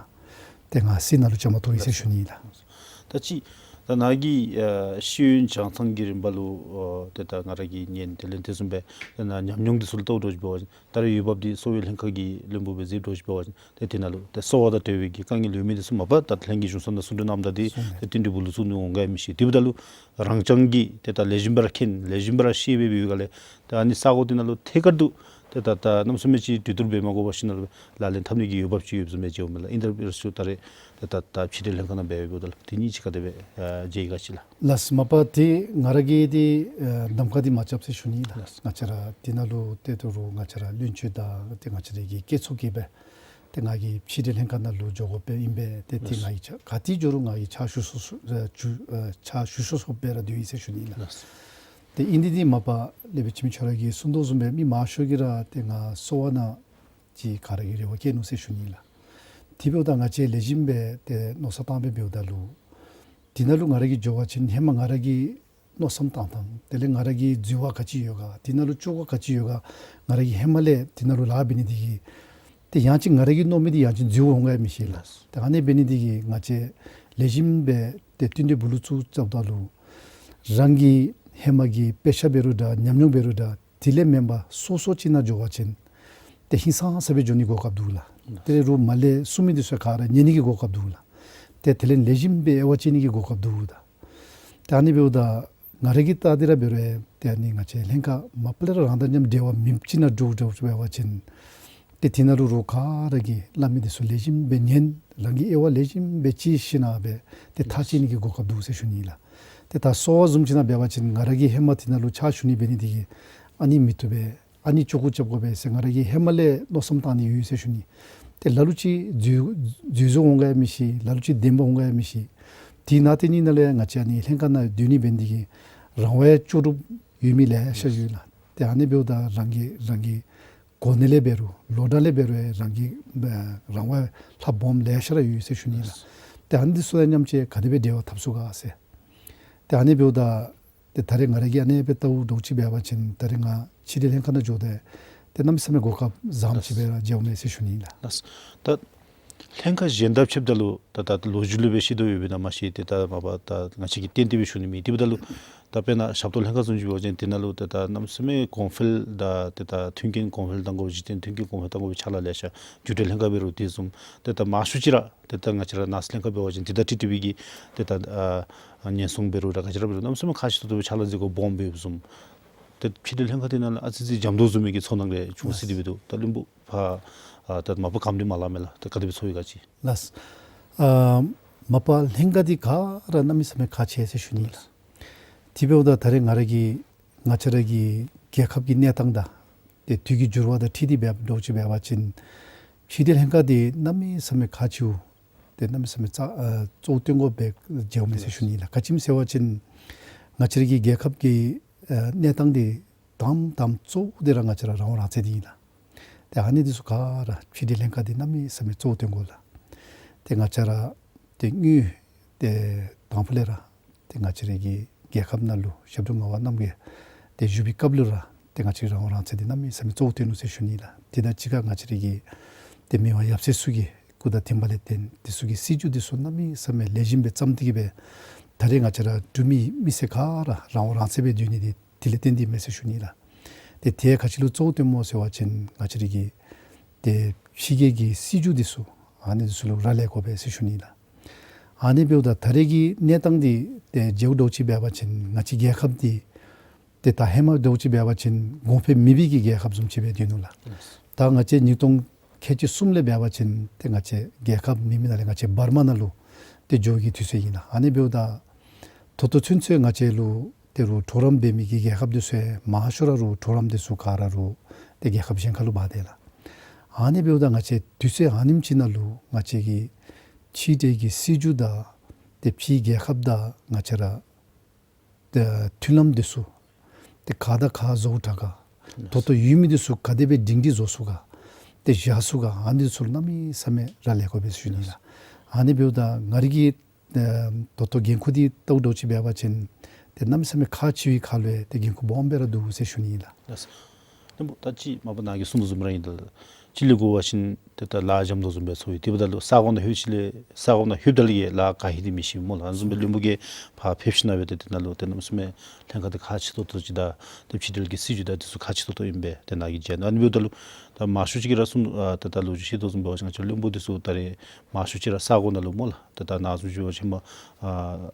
ཏེ་ང་སྲིད་ནང་ལུ་བཅའ་མར་གཏོགས་ཡི་ཟེར་ཞུ་ནི་ཨིན་ལགས། ད་ཅི་ད་ནཱ་གི་ཨ་ཤེས་ཡོན་སྦྱང་ཐངས་ཀྱི་རིམ་པ་ལུ་ཨ་ཏེ་ད་ང་ར་གིས་ཉན་དེ་ལས་དེ་བཟུམ་སྦེ་ད་ནཱ་ཉམས་མྱོང་འདི་ཚུ་ལུ་བལྟཝ་འདྲཝ་ཅིག་འབད་བ་ཅིན་ད་རེས་འོས་འབབ་འདི་གསོ་བའི་ལྷན་ཁག་གི་བློན་པོ་སྦེ་མཛདཔ་འདྲཝ་ཅིག་འབད་བ་ཅིན་ཏེ་དེ་ནང་ལུ་ཏེ་གསོ་བ་དང་འབྲེལ་བའི་གི་དཀའ་ངལ་ཡོད་མི་འདི་ཚུ་མ་པ་ད་ལྷན་རྒྱས་གཞུང་ཚབ་ནང་གསུང་གྲོས་གནངམ་ད་འདི་ཏེ་བསྟུན་གྲོས་སྦུག་ལུ་བཙུགས་ནི་འོང་ག་ཡང་མི་ཤེས། དེ་འབདཝ་ད་ལུ་རང་རྐྱང་གིས་ཏེ་ད་ལེགས་ཤོམ་སྦེ་ར་མཁྱེན་ལེགས་ཤོམ་སྦེ་ར་ཤེས་སྦེ་འབད་བའི་སྒང་ལས་ད་ཨ་ནི་ས་གོ་འདི་ནང་ལུ་ཐད་ཀར་དུ་ཏེ་ད་ད་གནམ་མེད་ས་མེད་ཅིག་གྲོས་བསྡུར་འབད་མ་དགོ་པར་ཞིནམ་ལས་ལག་ལེན་འཐབ་ནི་གི་འོས་འབབ་ཅིག་ཡོདཔ་བཟུམ་སྦེ་མཇལཝ་མས་ལགས། ཨིན་ཏེ་ར་འབད་རུང་ད་རེས་ད་ད་ད་ཕྱི་འབྲེལ་ལྷན་ཁག་ནང་འབད་འབདཝ་ད་ལུ་དེ་གཉིས་ཅིག་ག་དེ་སྦེ་ཨ་མཇལ་ཡི་ག་ཅིག་ལགས། ལགས་མ་པ་ཏེ་ང་ར་གིས་ཏེ་ཨ་གདམ་ཁ་འདི་མ་རྐྱབ་ཟེར་ཞུ་ནི་ལགས། ལགས། ང་བཅས་ར་འདི་ནང་ལུ་ཏེ་ད་རུང་ང་བཅས་ར་བློན་ཆེན་དང་ཏེ་ང་བཅས་ར་གི་བཀོད་ཚོགས་ཀྱིས་སྦེ་ཏེ་ང་གིས་ཕྱི་འབྲེལ་ལྷན་ཁག་ནང་ལུ་འགྱོ་དགོ་པས་ཨིན་པས། ཏེ་ཏེ་ལགས། ང་གིས་ཕྱག་ག་ཏེ་འགྱོ་རུང་ང་གིས་ཕྱག་ཞུ་ཚུགས་ཚུགས་ཨ་ཞུ་ཨ་ཕྱག་ཞུ་ཚུགས་ཚུགསཔ་སྦེ་ར་སྡོད་ཡི་ཟེར་ཞུ་ནི་ལགས། ལགས། ཏེ་ཨིན་ཏེ་འདི་མ་པ་ལས་འབད་ཆི་མི་ཁྱོད་ར་གིས་གསུང་དོ་བཟུམ་སྦེ་མི་མང་ཤོས་ཀྱིས་ར་ཏེ་ང་གསོ་བ་ནང་ཅིག་ག་ར་གིས་རེ་བ་བསྐྱེད་ནུག་ཟེར་ཞུ་ནི་ལགས། དེ་འབདཝ་ད་ང་བཅས་ལེགས་ཤོམ་སྦེ་ཏེ་མནོ་བསམ་བཏང་སྦེ་འབདཝ་ད་ལུ་དེ་ནང་ལུ་ང་ར་གིས་འགྱོ་བ་ཅིན་ཧེ་མ་ང་ར་གི་མནོ་བསམ་བཏང་ཐངས་དེ་ལས་ང་ར་གི་འཛོལ་བ་ག་ཅི་ཡོད་ག་དེ་ནང་ལུ་ལྕོགས་ག་ག་ཅི་ཡོད་ག་ང་ར་གིས་ཧེ་མ་ལས་དེ་ནང་ལུ་ལཱ་འབད་ནི་དེ་གིས་ཏེ་ཡང་ཅིན་ང་ར་གིས་མནོ་མི་འདི་ཡང་ཅིན་འཛོལ་འོང་ག་ཡང་མི་ཤེས་ལགས། ཏེ་ཨ་ནི་འབད་ནི་དེ་གིས་ང་བཅས་ལེགས་ཤོམ་སྦེ་ཏེ་བསྟུན་གྲོས་སྦུག་ལུ་བཙུགས་རྐྱབ་ད་ལུ་རང་གི་ཧེ་མ་གི་དཔེ་ཆ་འབད་རུང་འདྲ་ཉམས་མྱོང་འབད་རུང་འདྲ་དེ་ལས་མེན་པར་སོ་སོ་ཅིག་ནང་འགྱོ་བ་ཅིན་ཏེ་ཧིང་སངས་ས་སྦེ་འགྱོ་ནི་གོ་སྐབས་འདུག་ལགས། ཏེ་རུང་མ་ལས་གསུང་མི་འདི་ཚུ་ག་ར་ཉན་ནི་གི་གོ་སྐབས་འདུག་ལགས། ཏེ་དེ་ལས་ལེགས་ཤོམ་སྦེ་དབྱེ་བ་དཔྱད་ནི་གི་གོ་སྐབས་འདུག་ད། ཏེ་ཨ་ནི་འབདཝ་ད་ང་ར་གིས་བལྟ་སྟེ་ར་འབད་རུང་ཏེ་ཨ་ནི་ང་བཅས་ལྷན་ཁག་མ་པ་ལས་ར་རང་དང་མཉམ་འབྲེལ་བ་མེདཔ་ཅིག་ནང་འགྱོ་འགྱོ་འབད་བ་ཅིན་ཏེ་དེ་ནང་ལུ་རོགས་ག་ར་གིས་སླབ་མི་འདི་ཚུ་ལེགས་ཤོམ་སྦེ་ཉན་རང་གིས་དབྱེ་བ་ལེགས་ཤོམ་སྦེ་དཔྱད་ཞིནམ་སྦེ་ཏེ་ཐག་བཅད་ནི་གི་གོ་སྐབས་འདུག་ཟེར་ཞུ་ནི་ལགས། ཏེ་ད་གསོ་བ་བཟུམ་ཅིག་ནང་འབད་བ་ཅིན་ང་ར་གིས་ཧེ་མ་དེ་ནང་ལུ་ཕྱག་ཞུ་ནི་འབད་ནི་དེ་གིས་ཨ་ནི་མི་བཏུབ་པས། ཨ་ནི་ལྕོགས་གུ་རྐྱབ་དགོ་པས་ཟེར་ང་ར་གིས་ཧེ་མ་ལས་མནོ་བསམ་བཏང་ནི་ཡོད་ཟེར་ཞུ་ནི། ཏེ་ལ་ལུ་ཅིག་འཛོལ་འཛོལ་འཛོལ་འོང་ག་ཡང་མི་ཤེས། ལ་ལུ་ཅིག་བདེན་པ་འོང་ག་ཡང་མི་ཤེས། དེ་ནང་དེ་ནི་ནང་ལས་ང་བཅས་ཨ་ནི་ལྷན་ཁག་ནང་སྡོད་ནི་འབད་ནི་དེ་གིས་རང་དབང་ལྕོགས་གྲུབ་ཡོད་མི་ལེ་ཤ་ཡོད་ལགས། ཏེ་ཨ་ནི་འབདཝ་ད་རང་གི་རང་གི་གོ་གནས་ལས་འབད་རུང་ལོ་གྲངས་ལས་འབད་རུང་རང་གི་ཨ་རང་དབང་ལྷག་སྦོམ་ལེ་ཤ་ར་ཡོད་ཟེར་ཞུ་ནི་ལགས། ཏེ་ཨ་ནི་འདི་ཚུ་དང་མཉམ་ཅིག་ག་དེ་སྦེ་འབྲེལ་བ་འཐབ་ཚུགས་ག་ཟེར། ཏེ་ཨ་ནི་འབདཝ་ད་ཏེ་ད་རེས་ང་ར་གིས་ཨ་ནི་སྦེ་ལྟཝ་འདྲཝ་ཅིག་འབད་བ་ཅིན་ད་རེས་ང་ཕྱི་འབྲེལ་ལྷན་ཁག་ནང་འགྱོ་སྟེ་ཏེ་གནམ་མེད་ས་མེད་གོ་སྐབས་བཟངམ་ཅིག་སྦེ་ར་མཇལཝ་མས་ཟེར་ཞུ་ནི་ལགས། ལགས། ད་ལྷན་ཁག་གཞན་དང་ཕྱདཔ་ད་ལུ་ད་ད་ལོ་རྒྱུས་ལུ་སྦེ་ཤེས་དོ་ཡོད་པས་ན་མ་ཤེས། ཏེ་ད་མ་པ་ད་ང་བཅས་ཀྱིས་གཏན་གཏན་སྦེ་ཞུ་ནི་མེད། དེ་འབདཝ་ད་ལུ་ད་དཔེར་ན་ཞབས་ཏོག་ལྷན་ཁག་བཟུམ་ཅིག་འབད་བ་ཅིན་དེ་ནང་ལུ་ད་ད་གནམ་མེད་ས་མེད་གོང་འཕེལ་དང་ཏེ་ད་མཐུན་རྐྱེན་གོང་འཕེལ་གཏང་དགོཔ་གཞི་རྟེན་མཐུན་རྐྱེན་གོང་འཕེལ་གཏང་དགོ་པའི་ཕྱག་ལཱ་ལེ་ཤ་རྒྱུད་འབྲེལ་ལྷན་ཁག་འབད་རུང་དེ་བཟུམ་ཏེ་ད་མང་ཤོས་ཅིག་ར་ཏེ་ད་ང་བཅས་ར་ནང་སྲིད་ལྷན་ཁག་འབད་བ་ཅིན་ཏེ་ད་ཊི་ཊི་བི་གི་ཏེ་ད་ཨ་ཉེན་སྲུང་འབད་རུང་ར་ག་ཅི་ར་འབད་རུང་གནམ་མེད་ས་མེད་ཁག་ཆེ་ཏོག་ཏོ་སྦེ་ཕྱག་ལཱ་མཛད་དགོཔ་སྦོམ་སྦེ་བཟུམ་ཏེ་ཕྱི་འབྲེལ་ལྷན་ཁག་དེ་ནང་ལུ་ཨ་ཙི་ཙི་འཇམ་ཏོང་བཟུམ་མའི་གི་ཚོར་སྣང་རེ་བྱུང་སྲིད་དེ་འབད་དོ། ད་བློན་པོ་ཕར་ཨ་ད་མ་པ་གམ་འདི་མ་ལང་མས་ལགས། ད་ག་དེ་སྦེ་ཚོར་ཡི་ག་ཅིག། ལགས། ཨ་མ་པ་ལྷན་ཁག་འདི་ག་ར་གནམ་མེད་ས་མེད་ཁག་ཆེ་ཟེར་ཞུ་ནི་ལགས། དེ་འབདཝ་ད་ད་རེས་ང་ར་གི་ང་བཅས་ར་གི་རྒྱལ་ཁབ་ཀྱི་གནས་སྟངས་དང་ཏེ་དུས་ཀྱི་འགྱུར་བ་དང་འཁྲིལ་ཏེ་འབད་འདྲཝ་ཅིག་འབད་བ་ཅིན་ཕྱི་འབྲེལ་ལྷན་ཁག་འདི་གནམ་མེད་ས་མེད་ཁག་ཆེཝ་ཏེ་གནམ་མེད་ས་མེད་རྩ་ཨ་གཙོ་བོ་བཏོན་དགོཔ་སྦེ་མཇལཝ་མས་ཟེར་ཞུ་ནི་ལགས། ག་ཅི་སྨོ་ཟེར་བ་ཅིན་ང་བཅས་ར་གི་རྒྱལ་ཁབ་ཀྱི་ཨ་གནས་སྟངས་འདི་དང་དང་གཙོ་བོ་འདི་ར་ང་བཅས་ར་རང་དབང་རང་བཙན་འདི་ཨིན་ལགས། ཏེ་ཨ་ནི་འདི་ཚུ་ག་ར་ཕྱི་འབྲེལ་ལྷན་ཁག་འདི་གནམ་མེད་ས་མེད་གཙོ་བོ་བཏོན་དགོ་ལགས། ཏེ་ང་བཅས་ར་ཏེ་དངུལ་ཏེ་དང་ཕུ་ལས་ར་ཏེ་ང་བཅས་ར་གི་རྒྱལ་ཁབ་ནང་ལུ་ཞབས་དྲུང་ངག་དབང་རྣམ་རྒྱལ་ཏེ་བཞུགས་པའི་སྐབས་ལུ་ར་ཏེ་ང་བཅས་རང་དབང་རང་བཙན་འདི་གནམ་མེད་ས་མེད་གཙོ་བོ་བཏོན་ནུག་ཟེར་ཞུ་ནི་ལགས། དེ་དང་གཅིག་ཁར་ང་བཅས་ར་གི་ཏེ་མི་དབང་ཡབ་སྲས་ཚུ་གི་སྐུ་དང་མཐུན་པ་ལས་བརྟེན་དེ་ཚུ་གི་སྲིད་བྱུས་འདི་ཚུ་གནམ་མེད་ས་མེད་ལེགས་ཤོམ་སྦེ་བརྩམས་ཏེ་གི་སྦེ་ད་རེས་ང་བཅས་ར་འབྲུག་མི་མི་སེར་ག་ར་རང་དབང་རང་བཙན་སྦེ་སྡོད་ནི་འདི་དེ་ལས་བརྟེན་ཏེ་ཨིན་མས་ཟེར་ཞུ་ནི་ལགས། ཏེ་དེ་ག་ཅི་ལུ་གཙོ་བོ་བཏོནམ་སྨོ་ཟེར་བ་ཅིན་ང་བཅས་ར་གི་ཏེ་ཕྱི་རྒྱལ་གྱི་སྲིད་བྱུས་འདི་ཚུ་ཨ་ནི་འདི་ཚུ་ལུ་རག་ལས་དགོ་པས་ཟེར་ཞུ་ནི་ལགས། ཨ་ནི་འབདཝ་ད་ད་རེས་ཀྱི་གནས་སྟངས་འདི་ཏེ་མཇལཝ་འདྲཝ་ཅིག་འབད་བ་ཅིན་ང་བཅས་རྒྱལ་ཁབ་འདི་ཏེ་ད་ཧེ་མ་འདྲཝ་ཅིག་འབད་བ་ཅིན་གོང་འཕེལ་མེད་པའི་གི་རྒྱལ་ཁབ་བཟུམ་ཅིག་སྦེ་སྡོད་ནུག་ལགས། ད་ང་བཅས་ཉིས་སྟོང་ཁལ་གཅིག་གསུམ་ལས་འབད་བ་ཅིན་ཏེ་ང་བཅས་རྒྱལ་ཁབ་མེད་མི་ནང་ལས་ང་བཅས་འབར་མ་ནང་ལུ་ཏེ་འགྱོ་བའི་དུས་ཚོད་ཨིན་ལགས། ཨ་ནི་འབདཝ་ད་ད་ལྟོ་ཚུན་ཚོད་ང་བཅས་ལུ་ཏེ་རུང་གྲོགས་རམ་འབད་མི་གི་རྒྱལ་ཁབ་འདི་ཚུ་མང་ཤོས་ར་རུང་གྲོགས་རམ་འདི་ཚུ་ག་ར་རུང་ཏེ་རྒྱལ་ཁབ་གཞན་ཁར་ལུ་འབག་སྟེ་ལགས། ཨ་ནི་འབདཝ་ད་ང་བཅས་དུས་ཚོད་ཨ་ནེམ་ཅིག་ནང་ལུ་ང་བཅས་ཀྱི་ཕྱི་འབྲེལ་གྱི་སྲིད་བྱུས་དང་ཏེ་ཕྱི་རྒྱལ་ཁབ་དང་ང་བཅས་ར་ཏེ་མཐུན་ལམ་འདི་ཚུ་ཏེ་ག་དང་ག་བཟོཝ་དྲག་ག། ད་ལྟོ་ཡོད་མི་འདི་ཚུ་ག་དེ་སྦེ་སྒྲིང་སྒྲི་བཟོ་ཚུགས་ག། ཏེ་བཞག་ཚུགས་ག། ཨ་ནི་ཚུ་གནམ་མེད་ས་མེད་རག་ལས་དགོ་པས་ཟེར་ཞུ་ནི་ལགས། ཨ་ནི་འབདཝ་ད་ང་ར་གི་ཨེ་ད་ལྟོ་འགན་ཁུར་འདི་བལྟཝ་འདྲཝ་ཅིག་འབད་བ་ཅིན་ཏེ་གནམ་མེད་ས་མེད་ཁག་ཆེ་བའི་ཁར་ལུ་ཏེ་འགན་ཁུར་སྦོམ་སྦེ་ར་འདུག་ཟེར་ཞུ་ནི་ལགས། ལགས། ལྷན་པོ་ད་ཅི་མ་པ་ནཱ་གིས་གསུངས་དོ་བཟུམ་ར་ཨིན་ད། ཅིག་ལས་འགོ་བ་ཅིན་ཏེ་ད་ལཱ་འཇམ་དོ་བཟུམ་སྦེ་ཚོར་ཡི། དེ་འབདཝ་ད་ལུ་ས་གོ་ནང་ལྷོད་ཅི་ལས་ས་གོ་ནང་ལྷོདཔ་ད་ལུ་ཡང་ལཱ་ག་ཧེ་འདི་མི་ཤེས་སྨོ་ལགས། ཨ་ནི་བཟུམ་སྦེ་ལྷན་པོ་གིས་ཕར་ཕེབས་ཞིནམ་སྦེ་ཏེ་དེ་ནང་ལུ་ཏེ་གནམ་མེད་ས་མེད་ལྷན་ཁག་འདི་ཁག་ཆེ་ཏོག་ཏོ་ཅིག་དང་ཏེ་ཕྱི་འབྲེལ་གྱི་སྲིད་བྱུས་དང་འདི་ཚུ་ཁག་ཆེ་ཏོག་ཏོ་ཨིན་པས་ཏེ་ནཱ་གིས་མཇལ་ནུག། ཨ་ནི་འབདཝ་ད་ལུ་ད་མང་ཤོས་ཅིག་གིས་ར་གསུངས་ཨ་ད་ད་ལོ་རྒྱུས་བཤད་དོ་བཟུམ་འབད་བ་ཅིན་ང་བཅས་ལྷན་པོ་འདི་ཚུ་ད་རེས་མང་ཤོས་ཅིག་ར་ས་གོ་ནང་ལུ་སྨོ་ལགས། ད་ད་ནཱ་བཟུམ་ཅིག་འབད་བ་ཅིན་མ་ཨ་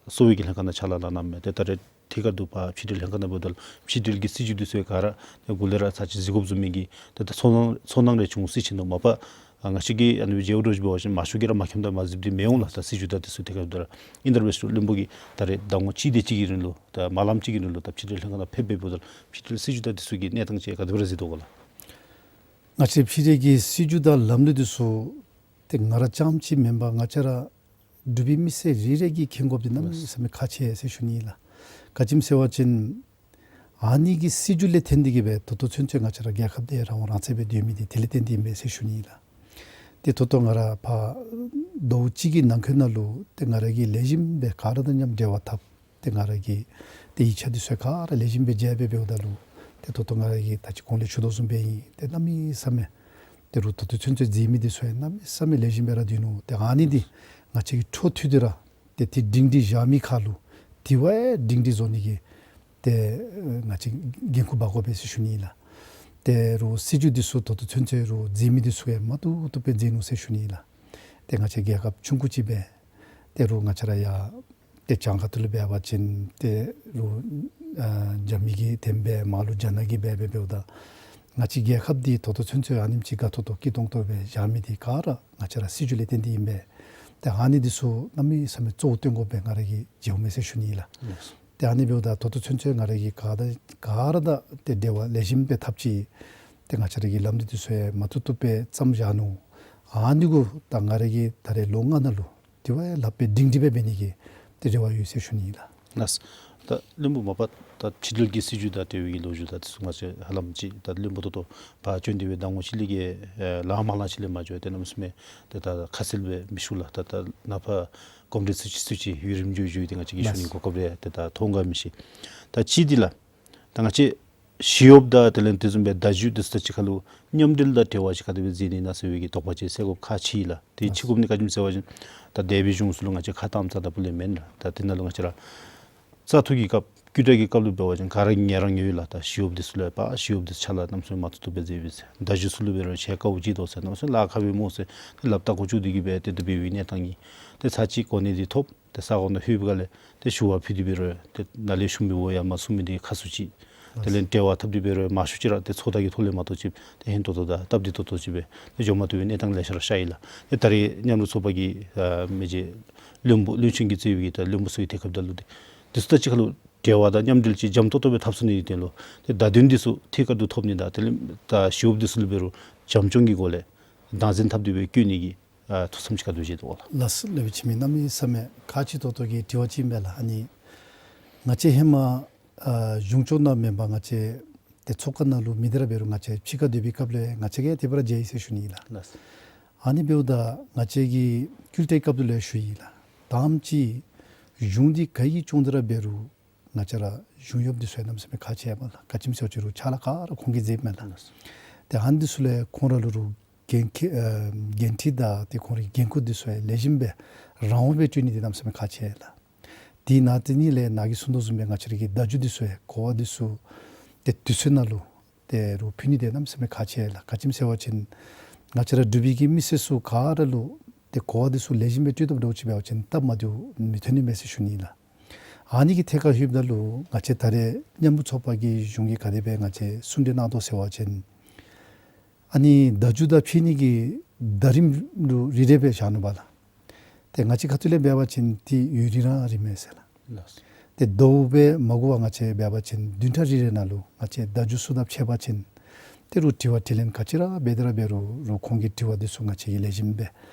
གསོ་བའི་གི་ལྷན་ཁག་ནང་ཕྱག་ལཱ་གནང་གནངམ་མས། ཏེ་ད་རེས་ཐད་ཀར་དུ་ཕར་ཕྱི་འབྲེལ་ལྷན་ཁག་ནང་འབདཝ་ད་ལུ་ཕྱི་འབྲེལ་གྱི་སྲིད་བྱུས་འདི་ཚུ་ག་ར་ཏེ་འགོ་ལས་ར་ཚར་གཅིག་གཟིགས་དགོཔ་བཟུམ་མའི་གི་ཏེ་ད་ཚོར་སྣང་ཚོར་སྣང་རེ་བྱུང་སྲིད་ཅི་ནུག། མ་པ་ཨ་ང་བཅས་ཀྱིས་ཨ་ནི་མཇལཝ་འདྲཝ་ཅིག་འབད་བ་ཅིན་མང་ཤོས་ཀྱིས་ར་མ་མཁྱེནམ་དང་མ་གཟིགསཔ་འདི་མི་འོང་ལགས། ད་སྲིད་བྱུས་དང་འདི་ཚུ་ཐད་ཀར་དུ་ར་ཨིན་ད་ར་འབད་ཞུ་ལྷན་པོ་གིས་ད་རེས་ཟླ་ངོ་གཅིག་དེ་ཅིག་གི་རིང་ལུ་ད་མ་ལམ་ཅིག་གི་རིང་ལུ་ད་ཕྱི་འབྲེལ་ལྷན་ཁག་ནང་ཕེབས་སྦེ་འབདཝ་ད་ཕྱི་འབྲེལ་སྲིད་བྱུས་དང་འདི་ཚུ་གི་གནས་སྟངས་ཅིག་ག་དེ་སྦེ་ར་གཟིགས་དོ་ག་ལགས། ང་བཅས་ཕྱི་འབྲེལ་གྱི་སྲིད་བྱུས་དང་ལམ་ལུགས་འདི་ཚུ་ཏེ་ང་ར་རྐྱངམ་ཅིག་མེན་པར་ང་བཅས་ར་འབྲུག་པའི་མི་སེར་རེ་རེ་གིས་མཁྱེན་དགོཔ་འདི་གནམ་མེད་ས་མེད་ཁག་ཆེ་ཟེར་ཞུ་ནི་ལགས། ག་ཅི་སྨོ་ཟེར་བ་ཅིན་ཨ་ནི་གི་སྲིད་བྱུས་ལས་བརྟེན་ཏེ་གི་སྦེ་ད་ལྟོ་ཚུན་ཚོད་ང་བཅས་ར་རྒྱལ་ཁབ་འདི་རང་དབང་རང་བཙན་སྦེ་སྡོད་མི་འདི་དེ་ལས་བརྟེན་ཏེ་ཨིན་པས་ཟེར་ཞུ་ནི་ལགས། ཏེ་ད་ལྟོ་ང་ར་ཕར་ཟླཝ་གཅིག་གི་ནང་འཁོད་ནང་ལུ་ཏེ་ང་ར་གིས་ལེགས་ཤོམ་སྦེ་ག་ར་དང་མཉམ་འབྲེལ་བ་འཐབ། ཏེ་ང་ར་གིས་ཏེ་ཡིག་ཆ་འདི་ཚུ་ག་ར་ལེགས་ཤོམ་སྦེ་མཇལ་སྦེ་འབདཝ་ད་ལུ་ཏེ་ད་ལྟོ་ང་ར་གིས་ད་ཅི་གོང་ལས་ཞུ་དོ་བཟུམ་སྦེ་ཨིན། ཏེ་གནམ་མེད་ས་མེད་ཏེ་རུང་ད་ལྟོ་ཚུན་ཚོད་མཛད་མི་འདི་ཚུ་ཡང་གནམ་མེད་ས་མེད་ལེགས་ཤོམ་སྦེ་ར་སྡོད་ནུག། ཏེ་ཨ་ནི་འདི་ང་བཅས་ཀྱིས་འཕྲོ་མཐུད་དེ་ར་ཏེ་དེ་སྒྲིང་སྒྲི་བཞག་མི་ཁར་ལུ་དེ་བ་ཡང་སྒྲིང་སྒྲི་བཟོ་ནི་གི་ཏེ་ང་བཅས་འགན་ཁུར་འབག་དགོ་པས་ཟེར་ཞུ་ནི་ལགས། ཏེ་རུང་སྲིད་བྱུས་འདི་ཚུ་ད་ལྟོ་ཚུན་ཚོད་རུང་མཛད་མི་འདི་ཚུ་ཡང་མ་བཏུབ་བཏུབ་སྦེ་མཛད་ནུག་ཟེར་ཞུ་ནི་ལགས། ཏེ་ང་བཅས་རྒྱལ་ཁབ་ཆུང་ཀུ་ཅིག་སྦེ་ཏེ་རུང་ང་བཅས་ར་ཡར་ཏེ་བྱང་ཁ་ཐུག་ལུ་འབད་བ་ཅིན་ཏེ་རུང་ཨ་རྒྱ་མི་གིས་དེ་སྦེ་མར་ལུ་རྒྱ་ནག་གིས་སྦེ་སྦེ་འབདཝ་ད་ང་བཅས་རྒྱལ་ཁབ་འདི་ད་ལྟོ་ཚུན་ཚོད་ཨ་ནེམ་ཅིག་དགའ་ཏོག་ཏོ་སྐྱིད་ཏོང་ཏོ་སྦེ་བཞག་མི་འདི་ག་ར་ང་བཅས་ར་སྲིད་བྱུས་ལས་བརྟེན་ཏེ་ཨིན་པས། ཏེ་ཨ་ནི་འདི་ཚུ་གནམ་མེད་ས་མེད་གཙོ་བོ་བཏོན་དགོཔ་སྦེ་ང་ར་གིས་མཇལཝ་མས་ཟེར་ཞུ་ནི་ལགས། ཏེ་ཨ་ནི་འབདཝ་ད་ད་ལྟོ་ཚུན་ཚོད་ང་ར་གིས་ག་ད་ག་ར་དང་ཏེ་འབྲེལ་བ་ལེགས་ཤོམ་སྦེ་འཐབ་ཅི། ཏེ་ང་བཅས་ར་གི་ལམ་འདི་འདི་ཚུ་ཡང་མ་བཏུབ་བཏུབ་སྦེ་བརྩམས་བཞག་ནུག། ཨ་ནི་གུ་ད་ང་ར་གིས་ད་རེས་ལོ་ལྔ་ནང་ལུ་དེ་བ་ཡང་ལྷགཔ་སྦེ་སྒྲིང་སྒྲི་སྦེ་འབད་ནི་གི་ ཏེ་རེ་བ་ཡོད་ཟེར་ཞུ་ནི་ཨིན་ལགས། ལགས། ད་བློན་པོ་མ་པ་ད་ཕྱི་འབྲེལ་གྱི་སྲིད་བྱུས་དང་འབྲེལ་བའི་གི་ལོ་རྒྱུས་དང་དེ་ཚུ་ང་བཅས་ཧ་ལམ་ཅིག་ད་བློན་པོ་ད་ལྟོ་ཕར་བྱོན་ཏེ་སྦེ་ཟླ་ངོ་གཅིག་ལས་བརྒལ་ལང་མ་ལང་ཅིག་ལས་མ་འགྱོ། ཏེ་གནམ་མེད་ས་མེད་ཏེ་ད་ཁ་གསལ་སྦེ་མི་ཞུ་ལགས། ད་ད་ནཱ་ཕར་གོམས་འདྲིས་ཚུ་ཅིག་ཚུ་ཅིག་ཡུན་རིངམོ་འགྱོ་འགྱོ་ཏེ་ང་བཅས་ཀྱིས་ཞུ་ནི་གོ་སྐབས་རེ་ཏེ་ད་ཐོབ་འོང་ག་མི་ཤེས། ད་གཅིག་འདི་ལགས། ད་ང་བཅས་ཞི་གཡོགཔ་དང་དེ་ལས་དེ་བཟུམ་སྦེ་བརྡ་བརྒྱུད་དེ་ཚུ་དང་གཅིག་ཁར་ལུ་མཉམ་འབྲེལ་དང་འབྲེལ་བ་ཅིག་ག་དེ་སྦེ་མཛད་ནི་ཨིན་ན་ཟེར་བའི་གི་དོགས་པ་ཅིག་སེལ་དགོཔ་ཁག་ཆེ་ལགས། དེ་ཆེ་དགོཔ་ནི་ག་ཅི་སྨོ་ཟེར་བ་ཅིན་ད་འདས་པའི་གཞུང་ཚུ་ལུ་ང་བཅས་ཁ་བཏངམ་རྩ་དང་པོ་ལས་མེན་ལགས། ད་དེ་ནང་ལུ་ང་བཅས་ར་བཙག་འཐུ་གི་སྐབས་བསྐྱུད་བསྒྲགས་ཀྱི་སྐབས་ལུ་འབད་བ་ཅིན་ག་ར་ངལ་རངས་ཡོད་ལགས། ད་ཞི་གཡོགཔ་དེ་ཚུ་ལུ་ཡང་པ་ཞི་གཡོགཔ་དེ་ཚུ་ཕྱག་ལཱ་གནམ་མེད་ས་མེད་མ་ཐུབ་ཐུབ་སྦེ་མཛད་པས་ཟེར། བརྡ་བརྒྱུད་ཚུ་ལུ་འབད་རུང་ཞལ་དཀའཝ་སྤྱད་དོ་ཟེར། གནམ་མེད་ས་མེད་ལཱ་ཁག་པས་སྨོ་ཟེར་ཏེ་ལགཔ་བཏགས་གོ་བཅུག་སྟེ་གི་སྦེ་ཏེ་དེ་སྦེ་འབད་བའི་གནས་སྟངས་ཨིན། ཏེ་ཚར་གཅིག་གོ་གནས་འདི་ཐོབ། ཏེ་ས་གོ་ནང་ལྷོད་པའི་སྒང་ལས་ཏེ་ཞུ་བ་ཕུལ་ཏེ་འབད་རུང་ཏེ་ནཱ་ལས་ཞུ་མི་འོང་ཡང་མ་གསུང་མི་འདི་ཁ་སུ་ཅིག། དེ་ལས་འབྲེལ་བ་འཐབ་སྟེ་འབད་རུང་མང་ཤོས་ཅིག་ར་ཏེ་ཚོགས་བརྡ་གི་ཐོག་ལས་མ་གཏོགས་ཅིག་ཏེ་ཧན་ཏོང་ཏོ་དང་སྟབས་བདེ་ཏོག་ཏོ་ཅིག་སྦེ་ཏེ་འགྱོ་མ་བཏུབ་པའི་གནས་སྟངས་ལེ་ཤ་ར་ཤར་ཡི་ལགས། ཏེ་ད་རེས་མཉམ་རུབ་ཚོགས་པ་གི་ཨ་མི་རྗེ་བློན་པོ་བློན་ཆེན་གྱིས་གཙོས་པའི་གི་ད་བློན་པོ་ཚུ་གི་དུས་སྐབས་ད་ལུ་ཏེ་དེ་ཚུ་དང་གཅིག་ཁར་ལུ་འབྲེལ་བ་དང་མཉམ་འབྲེལ་ཅིག་འཇམ་ཏོག་ཏོ་སྦེ་འཐབ་ཚུགས་ནི་གི་དོན་ལུ་ཏེ་བརྡ་དོན་འདི་ཚུ་ཐད་ཀར་དུ་ཐོབ་ནི་དང་དེ་ལས་ད་ཞི་གཡོགཔ་འདི་ཚུ་ལུ་འབད་རུང་བྱམས་སྐྱོང་གི་སྒོ་ལས་བདག་འཛིན་འཐབ་སྟེ་སྦེ་བཀོད་ནི་གི་ཨ་ཐུགས་བསམ་ཅིག་ག་དེ་སྦེ་བཞེས་དོ་ལགས། ལགས་སོ། སློབ་དཔོན་འཆི་མེད་གནམ་མེད་ས་མེད་ཁག་ཆེ་ཏོག་ཏོ་གི་དྲི་བ་ཅིག་ཨིན་པས་ལགས། ཨ་ནི་ང་བཅས་ཧེ་མ་ཨ་གཞུང་ཕྱོགས་ནང་མེན་པར་ང་བཅས་ཏེ་ཚོགས་ཁང་ནང་ལུ་མི་སྡེ་ར་འབད་རུང་ང་བཅས་ཕྱི་ཁར་སྡོད་པའི་སྐབས་ལས་ང་བཅས་ཀྱིས་དེ་སྦེ་ར་མཇལ་ཡི་ཟེར་ཞུ་ནི་ཨིན་ལགས། ལགས། ཨ་ནི་འབདཝ་ད་ང་བཅས་ཀྱིས་བསྐྱུད་བསྒྲགས་སྐབས་ལུ་ཡང་ཞུ་ཡི་ལགས། ད་ཨ་ནེམ་ཅིག་གཞུང་འདི་ག་གིས་སྐྱོང་སྟེ་ར་འབད་རུང་ང་བཅས་ར་གཞུང་གཡོགཔ་འདི་ཚུ་ཡང་གནམ་མེད་ས་མེད་ཁག་ཆེ་བས་ལགས། ག་ཅི་སྨོ་ཟེར་བ་ཅིན་རུང་ཕྱག་ལཱ་ག་ར་ཁོང་གིས་མཛདཔ་མས་ལགས། ཏེ་ཨ་ནི་འདི་ཚུ་ལས་ཁོང་ར་ལུ་རུང་འགན་ཁི་ཨ་འགན་འཁྲི་དང་ཏེ་ཁོང་རའི་འགན་ཁུར་འདི་ཚུ་ཡང་ལེགས་ཤོམ་སྦེ་རང་དབང་སྦེ་སྤྲོད་ནི་འདི་གནམ་མེད་ས་མེད་ཁག་ཆེ་ལགས། དེ་ནང་དེ་ནང་ལས་ནཱ་གིས་གསུངས་དོ་བཟུམ་སྦེ་ང་བཅས་ར་གི་བརྡ་བརྒྱུད་འདི་ཚུ་ཡང་གོ་བ་འདི་ཚུ་ཏེ་དུས་ཚོད་ནང་ལུ་ཏེ་རུང་ཕུལ་ནི་འདི་གནམ་མེད་ས་མེད་ཁག་ཆེ་ལགས། ག་ཅི་སྨོ་ཟེར་བ་ཅིན་ང་བཅས་ར་འབྲུག་པའི་གི་མི་སེར་ཚུ་ག་ར་ལུ་ཏེ་གོ་བ་འདི་ཚུ་ལེགས་ཤོམ་སྦེ་སྤྲོད་ཐོབ་འདྲཝ་ཅིག་འབད་བ་ཅིན་སྟབས་མ་བདེཝ་མི་ཐོན་ནི་མས་ཟེར་ཞུ་ནི་ལགས། ཨ་ནི་གི་ཐད་ཁར་ལྷོདཔ་ད་ལུ་ང་བཅས་ད་རེས་མཉམ་རུབ་ཚོགས་པ་གིས་གཞུང་གིས་ག་དེ་སྦེ་ང་བཅས་གསུང་གྲོས་གནང་དོ་ཟེར་བ་ཅིན་ཨ་ནི་བརྡ་བརྒྱུད་དང་ཕུལ་ནི་གི་ཟླ་རིམ་རུང་རེ་རེ་སྦེ་བཞག་ནུག་པ་ལགས། ཏེ་ང་བཅས་ཁ་ཐུག་ལས་འབད་བ་ཅིན་ཏེ་ཡུན་རིང་ར་རིངམ་མས་ཟེར་ལགས། ལགས། ཏེ་ཟླཝ་སྦེ་མ་འགོར་བར་ང་བཅས་འབད་བ་ཅིན་བདུན་ཕྲག་རེ་རེ་ནང་ལུ་ང་བཅས་བརྡ་བརྒྱུད་ཚུ་དང་ཕྱད་པ་ཅིན་ཏེ་རུང་དྲི་བ་དྲིས་ལན་ག་ཅི་ར་འབད་དེ་ར་འབད་རུང་རུང་ཁོང་གི་དྲི་བ་འདི་ཚུ་ང་བཅས་ཀྱིས་ལེགས་ཤོམ་སྦེ་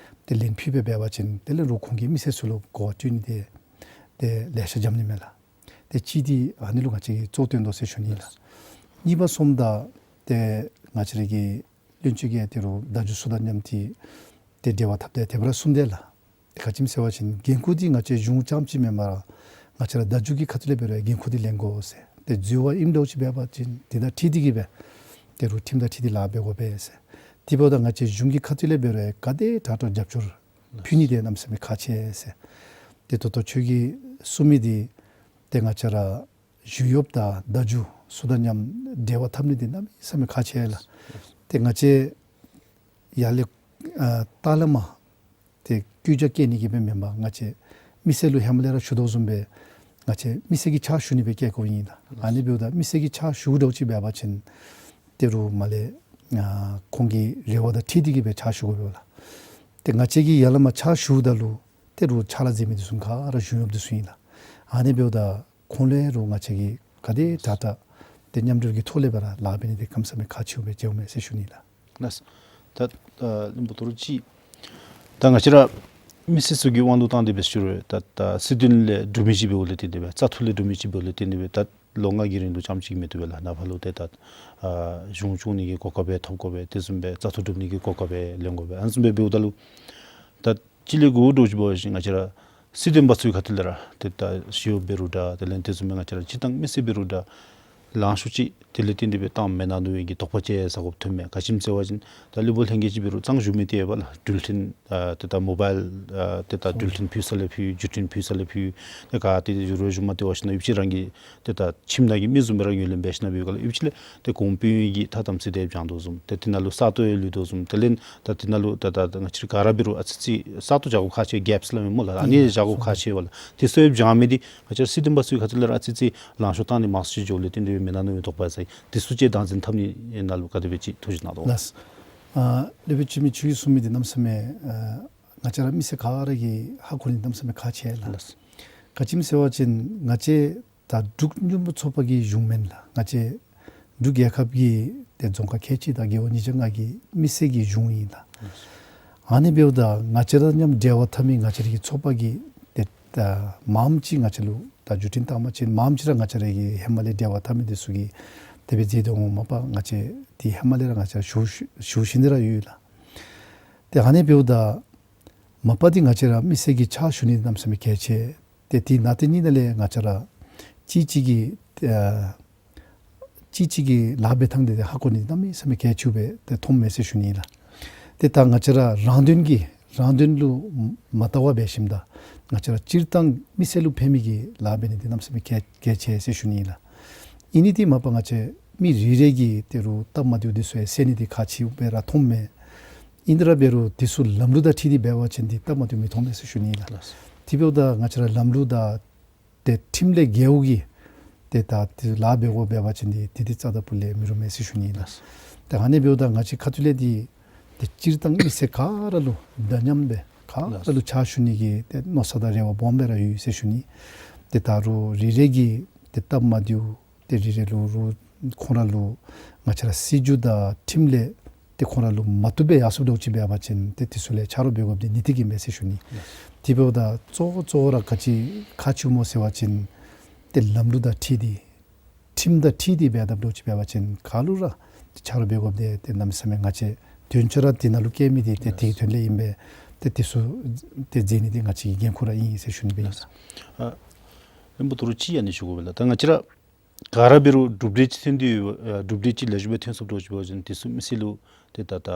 ཏེ་ལན་ཕུལ་སྦེ་འབད་བ་ཅིན་དེ་ལས་རུང་ཁོང་གིས་མི་སེར་ཚུ་ལུ་གོ་བ་སྤྲོད་ནི་འདི་ཏེ་ལེ་ཤ་འཇམ་ནི་མས་ལགས། ཏེ་གཅིག་འདི་ཨ་ནི་ལུ་ང་བཅས་ཀྱིས་གཙོ་བོར་བཏོན་དོ་ཟེར་ཞུ་ནི་ལགས། གཉིས་པ་སོངམ་ད་ཏེ་ང་བཅས་ར་གི་བློན་ཆེན་གྱིས་ཏེ་རུང་བརྡ་བརྒྱུད་ཚུ་དང་མཉམ་ཏེ་ཏེ་འབྲེལ་བ་འཐབ་སྟེ་དེ་སྦེ་ར་གསུངས་དེས་ལགས། ཏེ་ག་ཅི་སྨོ་ཟེར་བ་ཅིན་འགན་ཁུར་འདི་ང་བཅས་གཞུང་རྐྱངམ་ཅིག་མེན་པར་ང་བཅས་ར་བརྡ་བརྒྱུད་ཀྱི་ཁ་ཐུག་ལས་འབད་རུང་འགན་ཁུར་འདི་ལེན་དགོ་ཟེར། ཏེ་འཛོལ་བ་ཨིནམ་འདྲཝ་ཅིག་འབད་བ་ཅིན་དེ་དང་འཁྲིལ་ཏེ་གི་སྦེ་ཏེ་རུང་ཁྲིམས་དང་འཁྲིལ་ཏེ་ལཱ་འབད་དགོ་པས་ཟེར། དེ་འབདཝ་ད་ང་བཅས་གཞུང་གི་ཁ་ཐུག་ལས་འབད་རུང་ག་དེ་དྲག་དྲག་རྒྱབ་སྐྱོར་ཕུལ་ནི་འདི་གནམ་མེད་ས་མེད་ཁག་ཆེ་ཟེར། ཏེ་ད་ལྟོ་ཁྱོད་ཀྱིས་གསུངས་མི་འདི་ཏེ་ང་བཅས་ར་གཞུང་གཡོགཔ་དང་བརྡ་བརྒྱུད་ཚུ་དང་མཉམ་འབྲེལ་བ་འཐབ་ནི་འདི་གནམ་མེད་ས་མེད་ཁག་ཆེ་ལགས། ཏེ་ང་བཅས་ཡར་ལས་ཨ་ལྟག་ལས་མར་ཏེ་བསྐྱོད་རྒྱ་བསྐྱེད་ནི་གི་སྦེ་མེན་པར་ང་བཅས་མི་སེར་ལུ་ཧེ་མ་ལས་ར་ཞུ་དོ་བཟུམ་སྦེ་ང་བཅས་མི་སེར་གྱི་ཕྱག་ཞུ་ནི་སྦེ་བསྐྱལ་དགོཔ་ཨིན་ལགས། ཨ་ནི་འབདཝ་ད་མི་སེར་གྱི་ཕྱག་ཞུ་འདྲཝ་ཅིག་འབད་བ་ཅིན་ཏེ་རུང་མར་ལས་ཨ་ཁོང་གི་རེ་བ་དང་འཁྲིལ་ཏེ་གི་སྦེ་ཕྱག་ཞུ་དགོ་པས་ལགས། ཏེ་ང་བཅས་ཀྱིས་ཡར་ལས་མར་ཕྱག་ཞུཝ་ད་ལུ་ཏེ་རུང་ཕྱག་ལཱ་མཛད་མི་འདི་ཚུ་ག་ར་གཞུང་གཡོགཔ་འདི་ཚུ་ཨིན་ལགས། ཨ་ནི་འབདཝ་ད་ཁོང་ལུ་རུང་ང་བཅས་ཀྱིས་ག་དེ་དྲག་དྲག་ཏེ་མཉམ་འབྲེལ་གྱི་ཐོག་ལས་འབད་ར་ལཱ་འབད་ནི་འདི་གནམ་མེད་ས་མེད་ཁག་ཆེཝ་སྦེ་མཇལཝ་མས་ཟེར་ཞུ་ནི་ལགས། ལགས། ད་ཨ་བློན་པོ་ད་རུང་ཅིག་ད་ང་བཅས་ར་མི་སེར་ཚུ་གི་དབང་དུ་བཏང་སྟེ་འབད་ཞུ་རུང་ད་ད་སྲིད་དོན་ལས་འགྲོ་མི་ཅིག་འབདཝ་ལས་བརྟེན་ཏེ་སྦེ་བཙག་འཐུ་ལས་འགྲོ་མི་ཅིག་འབདཝ་ལས་བརྟེན་ཏེ་སྦེ་ད་ལོ་ལྔ་གི་རིང་ལུ་རྐྱངམ་ཅིག་མི་བཏུབ་པས་ལགས། ནཱ་ཕར་ལུ་ཏེ་ད་ཨ་གཞུང་སྐྱོང་ནི་གི་གོ་སྐབས་སྦེ་ཐོབ་དགོ་པས། དེ་བཟུམ་སྦེ་བཙག་འཐུ་གྲུབ་ནི་གི་གོ་སྐབས་སྦེ་ལེན་དགོ་པས། ཨ་ནི་བཟུམ་སྦེ་འབདཝ་ད་ལུ་ད་གཅིག་ལས་འགོ་བཙུགས་འབད་བ་ཅིན་ང་བཅས་ར་སྲིད་དོན་པ་ཚུ་གི་ཁ་ཐུག་ལས་ར་ཏེ་ད་ཞི་གཡོགཔ་འབད་རུང་འདྲ་དེ་ལས་དེ་བཟུམ་སྦེ་ང་བཅས་ར་སྤྱིར་བཏང་མི་སེར་འབད་རུང་འདྲ་ལང་ཤོར་ཅིག་དེ་ལས་བརྟེན་ཏེ་སྦེ་བཏངམ་མེན་ན་མནོ་བའི་གི་དོགས་པ་ཅིག་ཟ་དགོཔ་ཐོནམ་མས། ག་ཅི་སྨོ་ཟེར་བ་ཅིན་ད་བློན་པོ་ལྷན་རྒྱས་ཅིག་འབད་རུང་གཙང་བཞུགས་མི་དེ་ཡོད་པས་ལགས། འགྲུལ་འཕྲིན་ཨ་ཏེ་ད་མོ་བཱའིལ་ཨ་ཏེ་ད་འགྲུལ་འཕྲིན་ཕུལ་ས་ལས་ཕུལ་བརྒྱུད་འཕྲིན་ཕུལ་ས་ལས་ཕུལ་ཏེ་ག་ཏེ་ཡུ་རོབ་གཞུང་མ་ཏེ་འོ་ཤིག་ན་ཡུདཔ་ཅིག་རང་གི་ཏེ་ད་ཁྱིམ་ནང་གི་མི་བཟུམ་སྦེ་ར་ངོས་ལེན་འབད་ཞིན་ན་འབད་ག་ལགས། ཡུདཔ་ཅིག་ལས་ཏེ་གོང་དཔོན་གྱིས་ཐ་དམ་ཚིག་དེ་སྦྱང་དོ་བཟུམ་ཏེ་དེ་ནང་ལུ་ས་སྟོང་ཡང་ལུས་དོ་བཟུམ་དེ་ལས་ད་དེ་ནང་ལུ་ད་ད་ད་ང་བཅས་ག་ར་འབད་རུང་ཨ་ཙི་ཙི་ས་སྟོང་བཞག་དགོཔ་ཁག་ཆེ། གེབ་སི་ལ་མེན་སྨོ་ལགས། ཨ་ནི་བཞག་དགོཔ་ཁག་ཆེ་བས་ལགས། དེ་ཚུ་ཡང་སྦྱང་མི་འདི་ང་བཅས་སྲིད་དོན་པ་ཚུ་གི་ཁ་ཐུག་ལས་ར་ཨ་ཙི་ཙི་ལང་ཤོར་བཏང་ནི་མང་སུ་ཅིག་འགྱོཝ་ལས་བརྟེན་ཏེ་སྦེ་མེན་ན་མནོ་བའི་དོགས་པ་ཟ་ཡི། དེ་ཚུ་ཅིག་བདག་འཛིན་འཐབ་ནི་ནང་ལུ་ག་དེ་སྦེ་ཅིག་ཐུགས་བཞེད་གནང་དོ་ལགས། ཨ་བློན་པོ་འཆི་མེད་ཁྱོད་ཀྱིས་གསུངས་མི་འདི་གནམ་མེད་ས་མེད་ཨ་ང་བཅས་ར་མི་སེར་ག་ར་གིས་ཧ་གོ་ནི་གནམ་མེད་ས་མེད་ཁག་ཆེ་ལགས། ལགས། ག་ཅི་སྨོ་ཟེར་བ་ཅིན་ང་བཅས་ད་འབྲུག་མཉམ་རུབ་ཚོགས་པ་གི་གཞུང་མེན་ལགས། ང་བཅས་འབྲུག་རྒྱལ་ཁབ་ཀྱི་ཏེ་རྫོང་ཁག་ཁལ་གཅིག་དང་རྒེད་འོག་ཉིས་བརྒྱ་ལྔ་གི་མི་སེར་གྱི་གཞུང་ཨིན་ལགས། ཨ་ནི་འབདཝ་ད་ང་བཅས་ར་མཉམ་འབྲེལ་བ་འཐབ་མི་ང་བཅས་ར་གི་ཚོགས་པ་གི་ཏེ་ ད་མངམ་ཅིག་ང་བཅས་ལུ་ད་བརྒྱུད་འཕྲིན་བཏང་པ་ཅིན་མངམ་ཅིག་ར་ང་བཅས་ར་གི་ཧེ་མ་ལས་འབྲེལ་བ་འཐབ་མི་འདི་ཚུ་གིས་དེ་སྦེ་མཛད་དོ་འོང་། མ་པ་ང་བཅས་འདི་ཧེ་མ་ལས་ར་ང་བཅས་ཞུ་ཞུ་ཞུ་ཞིནམ་ལས་ར་ཡོད་ལགས། ཏེ་ཨ་ནི་འབདཝ་ད་མ་པ་འདི་ང་བཅས་ར་མི་སེར་གྱི་ཕྱག་ཞུ་ནི་གནམ་མེད་ས་མེད་གལ་ཆེ། ཏེ་དེ་ནང་དེ་ནི་ནང་ལས་ང་བཅས་ར་གཅིག་གཅིག་གི་ཨ་གཅིག་གཅིག་གི་ལཱ་འབད་ཐངས་འདི་ཧ་གོ་ནི་གནམ་མེད་ས་མེད་གལ་ཆེཝ་སྦེ་ཏེ་མཐོངམ་མས་ཟེར་ཞུ་ནི་ལགས། ཏེ་ད་ང་བཅས་ར་རང་དོན་གྱི་རང་དོན་ལུ་མ་བལྟ་བར་འབད་ཞིནམ་ད་ང་བཅས་ར་སྤྱིར་བཏང་མི་སེར་ལུ་ཕན་མི་གི་ལཱ་འབད་ནི་འདི་གནམ་མེད་ས་མེད་གལ་གལ་ཆེ་ཟེར་ཞུ་ནི་ལགས། ཨིན་ནི་འདི་མ་པ་ང་བཅས་མི་རེ་རེ་གིས་ཏེ་རུང་སྟབས་མ་བདེཝ་འདི་ཚུ་ཡང་སེལ་ནི་འདི་ཁག་ཆེཝ་སྦེ་ར་མཐོངམ་མས། ཨིན་དེ་ར་འབད་རུང་འདི་ཚུ་ལམ་ལུགས་དང་འཁྲིལ་ཏེ་འབད་བ་ཅིན་འདི་སྟབས་མ་བདེཝ་མི་མཐོང་མས་ཟེར་ཞུ་ནི་ལགས། ལགས། དེ་འབདཝ་ད་ང་བཅས་ར་ལམ་ལུགས་དང་ཏེ་ཁྲིམས་ལས་འགལཝ་གིས་ཏེ་ད་ཏེ་ལཱ་འབད་དགོ་འབད་བ་ཅིན་འདི་ཏེ་འདི་རྩ་དང་པོ་ལས་མི་རུང་མས་ཟེར་ཞུ་ནི་ལགས། ཏེ་ཨ་ནི་འབདཝ་ད་ང་བཅས་ཁ་ཐུག་ལས་འདི་ཏེ་སྤྱིར་བཏང་མི་སེར་ག་ར་ལུ་འདྲ་མཉམ་སྦེ་ག་ར་ལུ་ཕྱག་ཞུ་ནི་གི་ཏེ་མནོ་བསམ་དང་རེ་བ་སྦོམ་སྦེ་ར་ཡོད་ཟེར་ཞུ་ནི། ཏེ་ད་རུང་རེ་རེ་གིས་ཏེ་སྟབས་མ་བདེཝ་ཏེ་རེ་རེ་ལུ་རུང་ཁོང་ར་ལུ་ང་བཅས་ར་སྲིད་བྱུས་དང་ཁྲིམས་ལས་ཏེ་ཁོང་ར་ལུ་མ་བཏུབ་པའི་ཡར་སོངམ་འདྲཝ་ཅིག་འབད་བ་ཅིན་ཏེ་འདི་ཚུ་ལས་ཆ་རོགས་འབད་དགོཔ་འདི་ནི་ཏིག་ཏིག་ཨིན་མས་ཟེར་ཞུ་ནི། དེ་འབདཝ་ད་གཙོ་བོ་གཙོ་བོ་ར་ག་ཅི་ཁག་ཆེཝ་སྨོ་ཟེར་བ་ཅིན་ཏེ་ལམ་ལུགས་དང་འཁྲིལ་ཏེ་ཁྲིམས་དང་འཁྲིལ་ཏེ་འབད་དཔ་འདྲཝ་ཅིག་འབད་བ་ཅིན་ག་ལུ་ར་ཏེ་ཆ་རོགས་འབད་དགོཔ་འདི་ཏེ་གནམ་མེད་ས་མེད་ང་བཅས་དོན་ཆ་ར་འདི་ནང་ལུ་བཀལ་མི་འདི་ཏེ་དེ་གི་དོན་ལས་ཨིན་པས། ཏེ་འདི་ཚུ་ཏེ་མཛད་ནི་འདི་ང་བཅས་ཀྱི་འགན་ཁུར་ར་ཨིན་ཟེར་ཞུ་ནི་སྦེ་ཨིན། ཨ་བློན་པོ་ད་རུང་ཅིག་ཡང་ནི་ཞུ་དགོ་པས་ལགས། ད་ང་བཅས་ར་ག་ར་འབད་རུང་གྲུབ་འབྲས་ཅིག་ཐོན་ཏེ་ཡོད། ཨ་གྲུབ་འབྲས་ཅིག་ལེགས་ཤོམ་སྦེ་ཐོན་སོངམ་འདྲཝ་ཅིག་འབད་བ་ཅིན་འདི་ཚུ་མི་སེར་ལུ་ཏེ་ད་ད་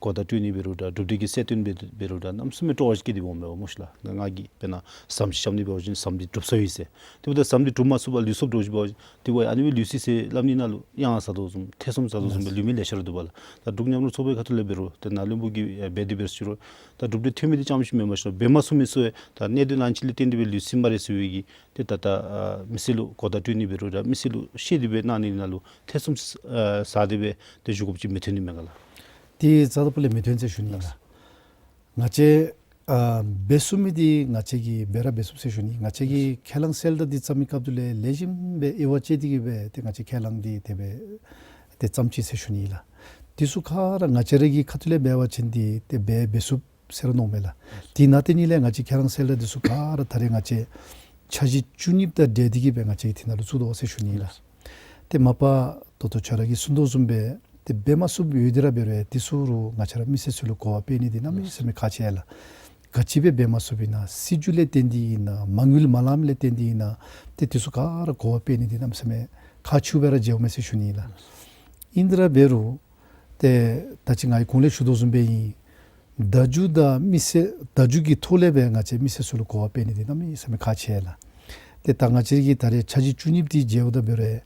གོ་བརྡ་སྤྲོད་ནི་འབད་རུང་འདྲ་གྲུབ་འབྲས་ཀྱི་གསལ་སྟོན་འབད་འབད་རུང་འདྲ་གནམ་མེད་ས་མེད་སྤྲོ་བ་ཅིག་སྐྱེས་ཏེ་འོངམ་མས་སྨོ་ཤིག་ལགས། ང་གིས་དཔེར་ན་ཟམ་ཅིག་རྐྱབ་ནི་འབད་བ་ཅིན་ཟམ་འདི་གྲུབ་སོ་ཡི་ཟེར། དེ་འབདཝ་ད་ཟམ་འདི་གྲུབ་མ་ཚུགས་པར་ལུས་སོངམ་འདྲཝ་ཅིག་འབད་བ་ཅིན་དེ་བ་ཨ་ནི་སྦེ་ལུས་སོ་ཡི་ཟེར་སླབ་ནི་ནང་ལུ་གཡང་ཟ་དོ་བཟུམ་ཐེ་ཚོམ་ཟ་དོ་བཟུམ་སྦེ་ལུས་མི་ལེ་ཤ་ར་འདུག་པ་ལགས། ད་འབྲུག་མཉམ་རུབ་ཚོགས་པའི་ཁ་ཐུག་ལས་འབད་རུང་ཏེ་ནཱ་བློན་པོ་གིས་ཨེ་འབད་དེ་འབད་ཟེར་རུང་ད་གྲུབ་འབྲས་ཐོན་མི་འདི་རྐྱངམ་ཅིག་མེན་པར་ཞིན་ན་འབད་མ་ཚུགས་མི་ཚུ་ཡང་ད་གནད་དོན་ཨ་ནི་ཅིག་ལས་བརྟེན་ཏེ་སྦེ་ལུས་སོ་ཡི་སྨ་རེ་ཟེར་བའི་གི་ཏེ་ད་ད་ཨ་མི་སེར་ལུ་གོ་བརྡ་སྤྲོད་ནི་འབད་རུང་འདྲ་མི་སེར་ལུ་བཤད་དེ་སྦེ་གནང་ནི་ནང་ལུ་ཐེ་ཚོམ་ཨ་ཟ་སྟེ་སྦེ་ཏེ་བཞུགས་དགོཔ་ཅིག་མི་ཐོན་ནི་མེན་ག་ལགས། དེ་རྩ་དང་པོ་ལས་མི་ཐོན་ཟེར་ཞུ་ནི་ལགས། ང་བཅས་ཨ་འབད་ཚུགས་མི་འདི་ང་བཅས་ཀྱིས་འབད་ར་འབད་ཚུགས་ཟེར་ཞུ་ནི། ང་བཅས་ཀྱིས་ཁས་བླངས་གསལ་བསྒྲགས་འདི་བརྩམ་མི་སྐབས་སུ་ལས་ལེགས་ཤོམ་སྦེ་དབྱེ་བ་དཔྱད་དེ་གི་སྦེ་ཏེ་ང་བཅས་ཁས་བླངས་འདི་དེ་སྦེ་ཏེ་བརྩམས་ཅི་ཟེར་ཞུ་ནི་ལགས། འདི་ཚུ་ག་ར་ང་བཅས་ར་གི་ཁ་ཐུག་ལས་འབད་བ་ཅིན་འདི་ཏེ་འབད་འབད་ཚུགས་ཟེར་མནོཝ་མས་ལགས། དེ་ནང་དེ་ནི་ལས་ང་བཅས་ཁས་བླངས་གསལ་བསྒྲགས་འདི་ཚུ་ག་ར་ད་རེས་ང་བཅས་འཆར་གཞི་བཅུ་གཉིས་དང་འབྲེལ་ཏེ་གི་སྦེ་ང་བཅས་ཀྱིས་དེ་ནང་ལུ་བཙུགས་དོ་ཟེར་ཞུ་ནི་ལགས། ཏེ་མ་པ་ད་ལྟོ་ཁྱོད་ར་གིས་གསུངས་དོ་བཟུམ་སྦེ་ཏེ་འབད་མ་ཚུགསཔ་ཡོད་དེ་ར་འབད་རུང་འདི་ཚུ་རུང་ང་བཅས་ར་མི་སེར་ཚུ་ལུ་གོ་བ་སྤེལ་ནི་འདི་གནམ་མེད་ས་མེད་ཁག་ཆེ་ལགས། ག་ཅི་སྦེ་འབད་མ་ཚུགསཔ་ཨིན་ན་སྲིད་བྱུས་ལས་བརྟེན་ཏེ་ཨིན་ན་མ་དངུལ་མ་ལངམ་ལས་བརྟེན་ཏེ་ཨིན་ན་ཏེ་འདི་ཚུ་ག་ར་གོ་བ་སྤེལ་ནི་འདི་གནམ་མེད་ས་མེད་ཁག་ཆེཝ་སྦེ་ར་མཇལཝ་མས་ཟེར་ཞུ་ནི་ལགས། ཨིན་དེ་ར་འབད་རུང་ཏེ་ད་ཅི་ང་གིས་གོང་ལས་ཞུ་དོ་བཟུམ་སྦེ་ཨིན། བརྡ་བརྒྱུད་དང་མི་སེར་བརྡ་བརྒྱུད་ཀྱི་ཐོག་ལས་སྦེ་ང་བཅས་མི་སེར་ཚུ་ལུ་གོ་བ་སྤེལ་ནི་འདི་གནམ་མེད་ས་མེད་ཁག་ཆེ་ལགས། ཏེ་ད་ང་བཅས་ཀྱིས་ད་རེས་འཆར་གཞི་བཅུ་གཉིས་འདི་མཇལཝ་ད་འབད་རུང་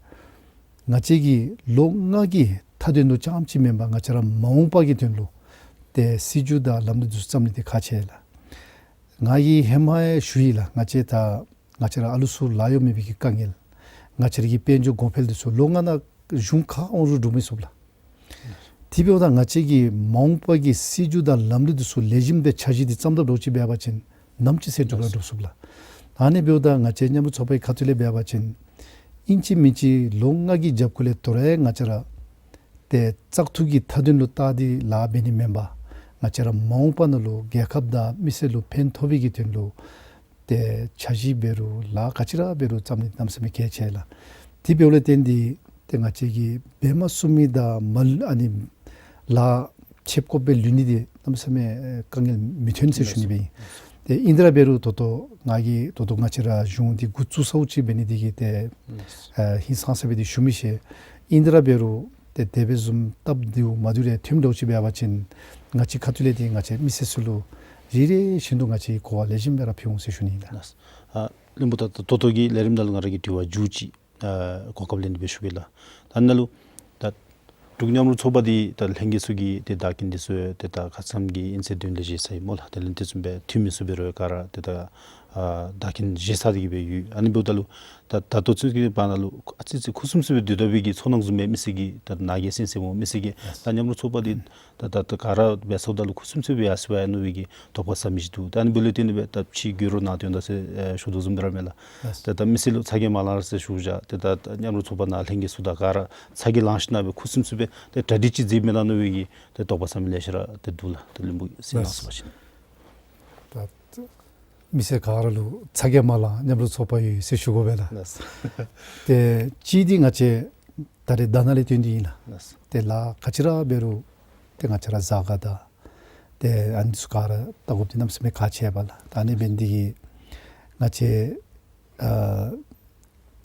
ང་བཅས་ཀྱིས་ལོ་ལྔ་གི་མཐའ་དོན་ལུ་རྐྱངམ་ཅིག་མེན་པར་ང་བཅས་ར་མ་འོངས་པ་གི་དོན་ལུ་ཏེ་སྲིད་བྱུས་དང་ལམ་ལུགས་འདི་ཚུ་བརྩམ་ནི་འདི་ཁག་ཆེ་ལགས། ང་གིས་ཧེ་མ་ཡང་ཞུ་ཡི་ལགས། ང་བཅས་ད་ང་བཅས་ར་ཨ་ལུ་ཚུ་ལཱ་གཡོག་མེད་པའི་གི་དཀའ་ངལ་ང་བཅས་ར་གི་དཔལ་འབྱོར་གོང་འཕེལ་འདི་ཚུ་ལོ་ལྔ་ནང་གཞུང་ག་འོང་རུང་འགྲུབ་མི་ཚུགས་ལགས། དེ་འབདཝ་ད་ང་བཅས་ཀྱིས་མ་འོངས་པ་གི་སྲིད་བྱུས་དང་ལམ་ལུགས་འདི་ཚུ་ལེགས་ཤོམ་སྦེ་འཆར་གཞི་འདི་བརྩམ་དཔ་འདྲཝ་ཅིག་འབད་བ་ཅིན་ནམ་ཅིག་ཟེར་འགྲུབ་ར་འགྲུབ་ཚུགས་ལགས། ཨ་ནི་འབདཝ་ད་ང་བཅས་མཉམ་རུབ་ཚོགས་པའི་ཁ་ཐུག་ལས་འབད་བ་ཅིན་ཨིན་ཅི་མིན་ཅི་ལོ་ལྔ་གི་རྒྱབ་ཁུག་ལས་དོ་རུང་ང་བཅས་ར་ཏེ་བཙག་འཐུ་གི་མཐའ་དོན་ལུ་བལྟ་སྟེ་ལཱ་འབད་ནི་མེན་པར་ང་བཅས་ར་མ་འོངས་པ་ནང་ལུ་རྒྱལ་ཁབ་དང་མི་སེར་ལུ་ཕན་ཐོགས་པའི་གི་དོན་ལུ་ཏེ་འཆར་གཞི་འབད་རུང་ལཱ་ག་ཅི་ར་འབད་རུང་བརྩམ་ནི་གནམ་མེད་ས་མེད་གལ་ཆེ་ལགས། དེ་འབདཝ་ལས་བརྟེན་ཏེ་ཏེ་ང་བཅས་ཀྱིས་འབད་མ་ཚུགས་མི་དང་མ་ཨ་ནི་ལཱ་ཆེ་བཀོད་སྦེ་ལུས་ནི་འདི་གནམ་མེད་ས་མེད་དཀའ་ངལ་མི་ཐོན་ཟེར་ཞུ་ནི་སྦེ་ཨིན། ཏེ་ཨིན་དེ་ར་འབད་རུང་ད་ལྟོ་ང་གིས་ད་ལྟོ་ང་བཅས་ར་གཞུང་འདི་འགོ་བཙུགས་ཚརཝ་ཅིག་འབད་ནི་འདི་གིས་ཏེ་ཨ་ཧིང་སངས་ས་སྦེ་འདི་ཞུ་མི་ཤེས། ཨིན་དེ་ར་འབད་རུང་ཏེ་དེ་སྦེ་བཟུམ་སྟབས་བདེཝ་མ་བདེཝ་རེ་ཐོནམ་འདྲཝ་ཅིག་འབད་བ་ཅིན་ང་བཅས་ཁ་ཐུག་ལས་ཏེ་ང་བཅས་མི་སེར་ཚུ་ལུ་རེ་རེ་བཞིན་དུ་ང་བཅས་གོ་བ་ལེགས་ཤོམ་སྦེ་ར་ཕུལ་འོང་ཟེར་ཞུ་ནི་ལགས། ལགས། ཨ་བློན་པོ་ད་ད་ད་ལྟོ་གི་ལས་རིམ་ནང་ལུ་ང་ར་གི་དྲི་བ་མཇུག་ཅིག་ཨ་གོ་སྐབས་ལེན་ཏེ་སྦེ་ཞུ་གེ་ལགས། ད་ནཱ་ལུ་ད་འབྲུག་མཉམ་རུབ་ཚོགས་པ་འདི་ད་ལྷན་རྒྱས་ཚུ་གིས་ཏེ་བདག་རྐྱེན་འདི་ཚུ་ཏེ་ད་ཁ་ཙ་གི་ཨིན་ཟེར་དོན་ལས་བཞེས་ཚར་ཡི་སྨོ་ལགས། དེ་ལས་དེ་བཟུམ་སྦེ་འཐུས་མི་ཚུ་འབད་རུང་ག་ར་ཏེ་ད་ཨ་བདག་རྐྱེན་བཞེས་ཚར་ཏེ་གི་སྦེ་ཡོད། ཨ་ནི་འབདཝ་ད་ལུ་ད་ད་ལྟོ་ཚུན་ཚོད་ཀྱི་བར་ན་ལུ་ཨ་ཙི་ཙི་ཁུ་སིམ་སིམ་སྦེ་སྡོད་སྡོད་པའི་གི་ཚོར་སྣང་བཟུམ་སྦེ་མི་སེར་གྱིས་ད་ནཱ་གིས་ཟེར་ཟེར་སྨོ། མི་སེར་གྱིས་ད་མཉམ་རུབ་ཚོགས་པ་འདི་ད་ད་ད་ག་ར་འབད་སོངམ་ད་ལུ་ཁུ་སིམ་སིམ་སྦེ་ཡར་སོང་ཡར་སོང་མནོ་བའི་གི་དོགས་པ་ཟ་མི་ཅིག་འདུག། ད་ཨ་ནི་འབདཝ་ལས་བརྟེན་ཏེ་སྦེ་ད་ཕྱི་འགྱུར་རོགས་གནང་དོན་དག་ཟེར་ཨེ་ཞུ་དོ་བཟུམ་སྦེ་ར་མས་ལགས། ད་ད་མི་སེར་ལུ་ཚ་གྱང་མ་ལང་ར་ཟེར་ཞུ་བཞག། ཏེ་ད་ད་མཉམ་རུབ་ཚོགས་པ་ནང་ལྷན་རྒྱས་ཚུ་དང་ག་ར་ཚ་གྱང་ལང་ཞིན་ན་སྦེ་ཁུ་སིམ་སིམ་སྦེ་ཏེ་གྲ་སྒྲིག་ཅིག་མཛད་མེན་ན་མནོ་བའི་གི་ཏེ་དོགས་པ་ཟ་མི་ལེ་ཤ་ར་ཏེ་འདུག་ལགས། ད་བློན་པོ་གིས་གསན་གནང་ཟེར་བ་ཅིན། ད་ མི་སེར་ག་ར་ལུ་ཚ་གྱང་མ་ལང་མཉམ་རུབ་ཚོགས་པ་ཡོད་ཟེར་ཞུ་དགོ་པས་ལགས། ལགས། ཏེ་གཅིག་འདི་ང་བཅས་ད་རེས་ད་ནཱ་ལས་བཏོན་ཏེ་ཨིན་ལགས། ལགས། ཏེ་ལཱ་ག་ཅི་ར་འབད་རུང་ཏེ་ང་བཅས་ར་གཟའ་སྐར་དང་ཏེ་ཨ་ནི་ཚུ་ག་ར་བལྟ་དགོཔ་འདི་གནམ་མེད་ས་མེད་ཁག་ཆེ་བས་ལགས། ད་ཨ་ནི་འབད་ནི་འདི་གིས་ང་བཅས་ཨ་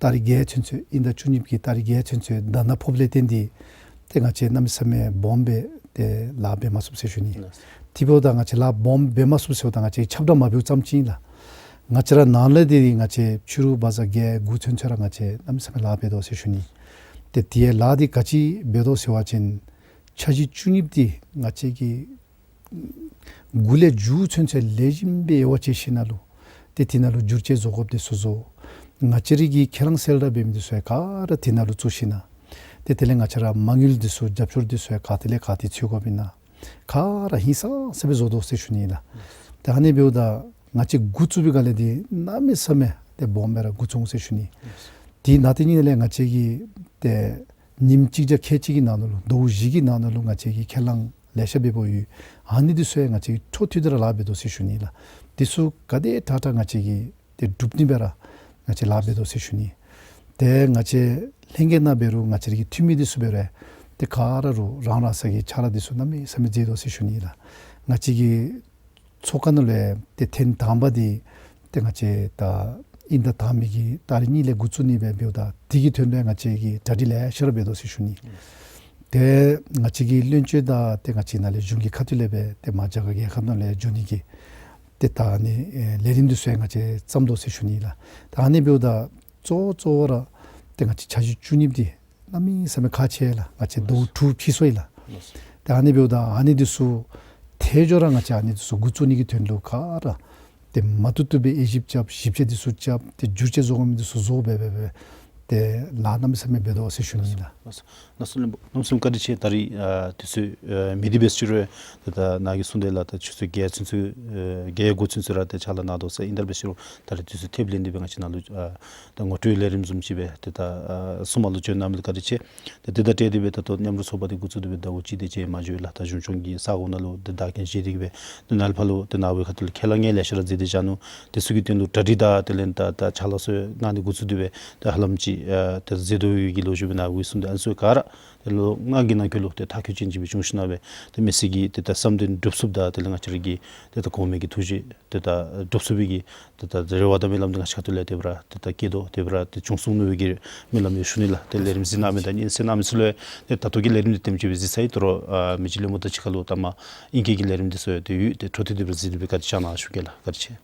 ཏ་རིག་བརྒྱད་ཚུན་ཚོད་དབྱིན་ཟླ་བཅུ་གཉིས་ཀྱི་ཏ་རིག་བརྒྱད་ཚུན་ཚོད་ད་ནཱ་ཕོགཔ་ལས་བརྟེན་ཏེ་ཏེ་ང་བཅས་གནམ་མེད་ས་མེད་སྦོམ་སྦེ་ཏེ་ལཱ་འབད་མ་ཚུགས་ཟེར་ཞུ་ནི། ལགས། དེ་འབདཝ་ད་ང་བཅས་ལཱ་སྦོམ་འབད་མ་ཚུགས་ཟེརཝ་ད་ང་བཅས་ཁྱབ་བསྒྲགས་མ་འབདཝ་ཙམ་ཅིག་ཨིན་ལགས། ང་བཅས་ར་ནཱ་ལས་འདི་ང་བཅས་ཕྱི་རུ་བ་ཛ་བརྒྱད་དགུ་ཚུན་ཚོད་ར་ང་བཅས་གནམ་མེད་ས་མེད་ལཱ་འབད་དོ་ཟེར་ཞུ་ནི། ཏེ་དེ་ཡང་ལཱ་འདི་ག་ཅི་འབད་དོ་ཟེར་བ་ཅིན་འཆར་གཞི་བཅུ་གཉིས་འདི་ང་བཅས་ཀྱིས་འགོ་ལས་མཇུག་ཚུན་ཚོད་ལེགས་ཤོམ་སྦེ་དབྱེ་བ་དཔྱད་ཞིནམ་ལས་ཏེ་དེ་ནང་ལུ་བསྒྱུར་བཅོས་བཟོ་དགོཔ་འདི་ཚུ་བཟོ། ང་བཅས་ར་གིས་ཁས་བླངས་གསལ་བསྒྲགས་འབད་མི་འདི་ཚུ་ཡང་ག་ར་དེ་ནང་ལུ་བཙུགས་ཞིནམ་ལས་ཏེ་དེ་ལས་ང་བཅས་ར་མ་དངུལ་འདི་ཚུ་རྒྱབ་སྐྱོར་འདི་ཚུ་ཡང་ག་ཏེ་ལས་ག་ཏེ་འཚོལ་དགོཔ་ཨིན་ན་ག་ར་ཧིང་སངས་ས་སྦེ་བཟོ་དོ་ཟེར་ཞུ་ནི་ལགས། ཏེ་ཨ་ནི་འབདཝ་ད་ང་བཅས་འགོ་བཙུགས་པའི་སྒང་ལས་འདི་གནམ་མེད་ས་མེད་ཏེ་སྦོམ་སྦེ་ར་འགོ་བཙུགས་འོང་ཟེར་ཞུ་ནི། དེ་ནང་དེ་ཉིད་ལས་ང་བཅས་ཀྱིས་ཏེ་ཉིནམ་གཅིག་བརྒྱ་ཁལ་གཅིག་གི་ནང་ན་ལུ་ཟླཝ་བཞི་གི་ནང་ན་ལུ་ང་བཅས་ཀྱིས་ཁས་བླངས་ལེ་ཤ་འབད་འབདཝ་ཡོད། ཨ་ནི་འདི་ཚུ་ཡང་ང་བཅས་ཀྱིས་འཕྲོ་མཐུད་དེ་ར་ལཱ་འབད་དོ་ཟེར་ཞུ་ནི་ལགས། འདི་ཚུ་ག་དེ་དྲག་དྲག་ང་བཅས་ཀྱིས་ཏེ་འགྲུབ་ནི་སྦེ་ར་ང་བཅས་ལཱ་འབད་དོ་ཟེར་ཞུ་ནི། ཏེ་ང་བཅས་ལྷན་རྒྱས་ནང་འབད་རུང་ང་བཅས་ར་གི་འཐུས་མི་འདི་ཚུ་འབད་རུང་ཏེ་ག་ར་རུང་རང་རང་སོའི་ཕྱག་ལཱ་འདི་ཚུ་གནམ་མེད་ས་མེད་མཛད་དོ་ཟེར་ཞུ་ནི་ལགས། ང་བཅས་ཀྱི་ཚོགས་ཁང་ནང་ལས་ཏེ་ཐེངས་དང་པ་འདི་ཏེ་ང་བཅས་ད་དབྱིན་ཟླ་དང་པའི་གི་ཏ་རིག་གཉིས་ལས་འགོ་བཙུགས་ནི་སྦེ་འབདཝ་ད་དེ་གི་དོན་ལས་ང་བཅས་ཀྱིས་གྲ་སྒྲིག་ལེ་ཤ་ར་འབད་དོ་ཟེར་ཞུ་ནི། ཏེ་ང་བཅས་ཀྱི་བློན་ཆེན་དང་ཏེ་ང་བཅས་ནཱ་ལས་གཞུང་གི་ཁ་ཐུག་ལས་སྦེ་ཏེ་མར་རྒྱ་གར་རྒྱལ་ཁབ་ནང་ལས་འགྱོ་ནི་གི་ཏེ་ད་ཨ་ནི་ཨེ་ལས་རིམ་འདི་ཚུ་ཡང་ང་བཅས་བརྩམ་དོ་ཟེར་ཞུ་ནི་ལགས། ད་ཨ་ནི་འབདཝ་ད་གཙོ་བོ་གཙོ་བོ་ར་ཏེ་ང་བཅས་འཆར་གཞི་བཅུ་གཉིས་འདི་གནམ་མེད་ས་མེད་ཁག་ཆེ་ལགས། ང་བཅས་ཟླཝ་དྲུག་ཕྱིས་སོང་ཡི་ལགས། ཏེ་ཨ་ནི་འབདཝ་ད་ཨ་ནི་འདི་ཚུ་ཏེ་འགྱོ་ར་ང་བཅས་ཨ་ནི་འདི་ཚུ་འགོ་བཙུགས་ནི་གི་དོན་ལུ་ག་ར་ཏེ་མ་བཏུབ་བཏུབ་སྦེ་དབྱེ་ཞིབ་རྐྱབ། ཞིབ་དཔྱད་འདི་ཚུ་རྐྱབ། ཏེ་བསྒྱུར་བཅོས་བཟོ་དགོ་མི་འདི་ཚུ་བཟོ་སྦེ་སྦེ་སྦེ་ཏེ་ལཱ་གནམ་མེད་ས་མེད་འབད་དོ་ཟེར་ཞུ་ནི་ལགས། ལགས་སོ་ལགས་སོ། གནམ་མེད་ས་མེད་བཀའ་དྲིན་ཆེ། ད་རིས་ཨ་དུས་ཚོད་ཨ་མེད་དེ་འབད་ཞུ་རུང་ཏེ་ད་ནཱ་གིས་གསུངས་དེ་ལགས། ད་ཆུ་ཚོད་བརྒྱད་ཚུན་ཚོད་ཨ་བརྒྱད་དགུ་ཚུན་ཚོད་ར་ཏེ་ཕྱག་ལཱ་གནང་དོ་ཟེར། ཨིན་ཏེ་འབད་ཞུ་རུང་ད་རིས་དུས་ཚོད་ཐེབས་ལེན་ཏེ་སྦེ་ང་བཅས་ནཱ་ལུ་ཨ་ད་ངོ་སྤྲོད་ལས་རིམ་བཟུམ་ཅིག་སྦེ་ཏེ་ད་ཨ་གསུམ་པ་ལུ་བྱོན་གནང་མི་ལུ་བཀའ་དྲིན་ཆེ། ཏེ་དེ་དང་འབྲེལ་ཏེ་སྦེ་ད་ལྟོ་མཉམ་རུབ་ཚོགས་པ་འདི་འགོ་བཙུགས་ཏེ་སྦེ་ཟླཝ་གཅིག་དེ་ཅིག་མ་འགྱོ་ལགས། ད་གཞུང་སྐྱོང་གི་ས་གོ་ནང་ལུ་ཏེ་བདག་རྐྱེན་བཞེས་ཏེ་གི་སྦེ་ཏེ་ནཱ་ལས་ཕར་ལུ་ཏེ་ནཱ་བའི་ཁ་ཐུག་ལས་ཁས་བླངས་ལེ་ཤ་ར་མཛད་དེ་བཞག་ནུག། དེ་ཚུ་གི་དོན་ལུ་གྲ་སྒྲིག་དང་དེ་ལས་ད་ད་ཕྱག་ལཱ་ཚུ་གནང་ནི་འགོ་བཙུགས་ཏེ་སྦེ་ཏེ་ཧ་ལམ་ཅིག་ཨ་ཏེ་མཛད་དོ་ཡོད་པའི་གི་ལོ་རྒྱུས་སྦེ་ནཱ་གིས་གསུངས་ཏེ། ཨ་ནི་ཚུ་ག་ར་ཏེ་ལོ་ལྔ་གི་ནང་འཁོད་ལུ་ཏེ་མཐར་འཁྱོལ་ཅན་ཅིག་སྦེ་བྱུང་ཞིན་ན་སྦེ་ཏེ་མི་སེར་གྱི་ཏེ་ད་བསམ་དོན་འགྲུབ་ཚུགསཔ་དང་དེ་ལས་ང་བཅས་ར་གི་ཏེ་ད་གོང་མའི་གི་ཐུགས་བཞེད་ཏེ་ད་འགྲུབ་ཚུགས་པའི་གི་ཏེ་ད་རེ་བ་དང་སྨོན་ལམ་འདི་ང་བཅས་ཁ་ཐུག་ལས་དེ་སྦེ་ར་ཏེ་ད་བསྐྱེད་དོ། དེ་སྦེ་ར་ཏེ་བྱུང་སོང་ནུག་པའི་གི་སྨོན་ལམ་ཡང་ཞུ་ནི་ལགས། ཏེ་ལས་རིམ་གཟིགས་གནང་མི་དང་ཉན་གསན་གནང་མི་ཚུ་ལུ་ཡང་ཏེ་ད་ལྟོ་གི་ལས་རིམ་འདི་དེམ་ཅིག་སྦེ་གཟིགས་ཚར་ཡི། དོ་རུང་ཨ་མི་རྗེ་ལྷ་མོ་དང་གཅིག་ཁར་ལུ་ད་མ་ཨིང་སྐད་ཀྱི་ལས་རིམ་འདི་ཚུ་ཡང་ཏེ་ཡོད། ཏེ་འཕྲོ་མཐུད་དེ་སྦེ་གཟིགས་ཏེ་སྦེ་བཀའ་དྲིན་བསྐྱང་གནང་ཞུ་གེ་ལགས། བཀའ་དྲིན་ཆེ།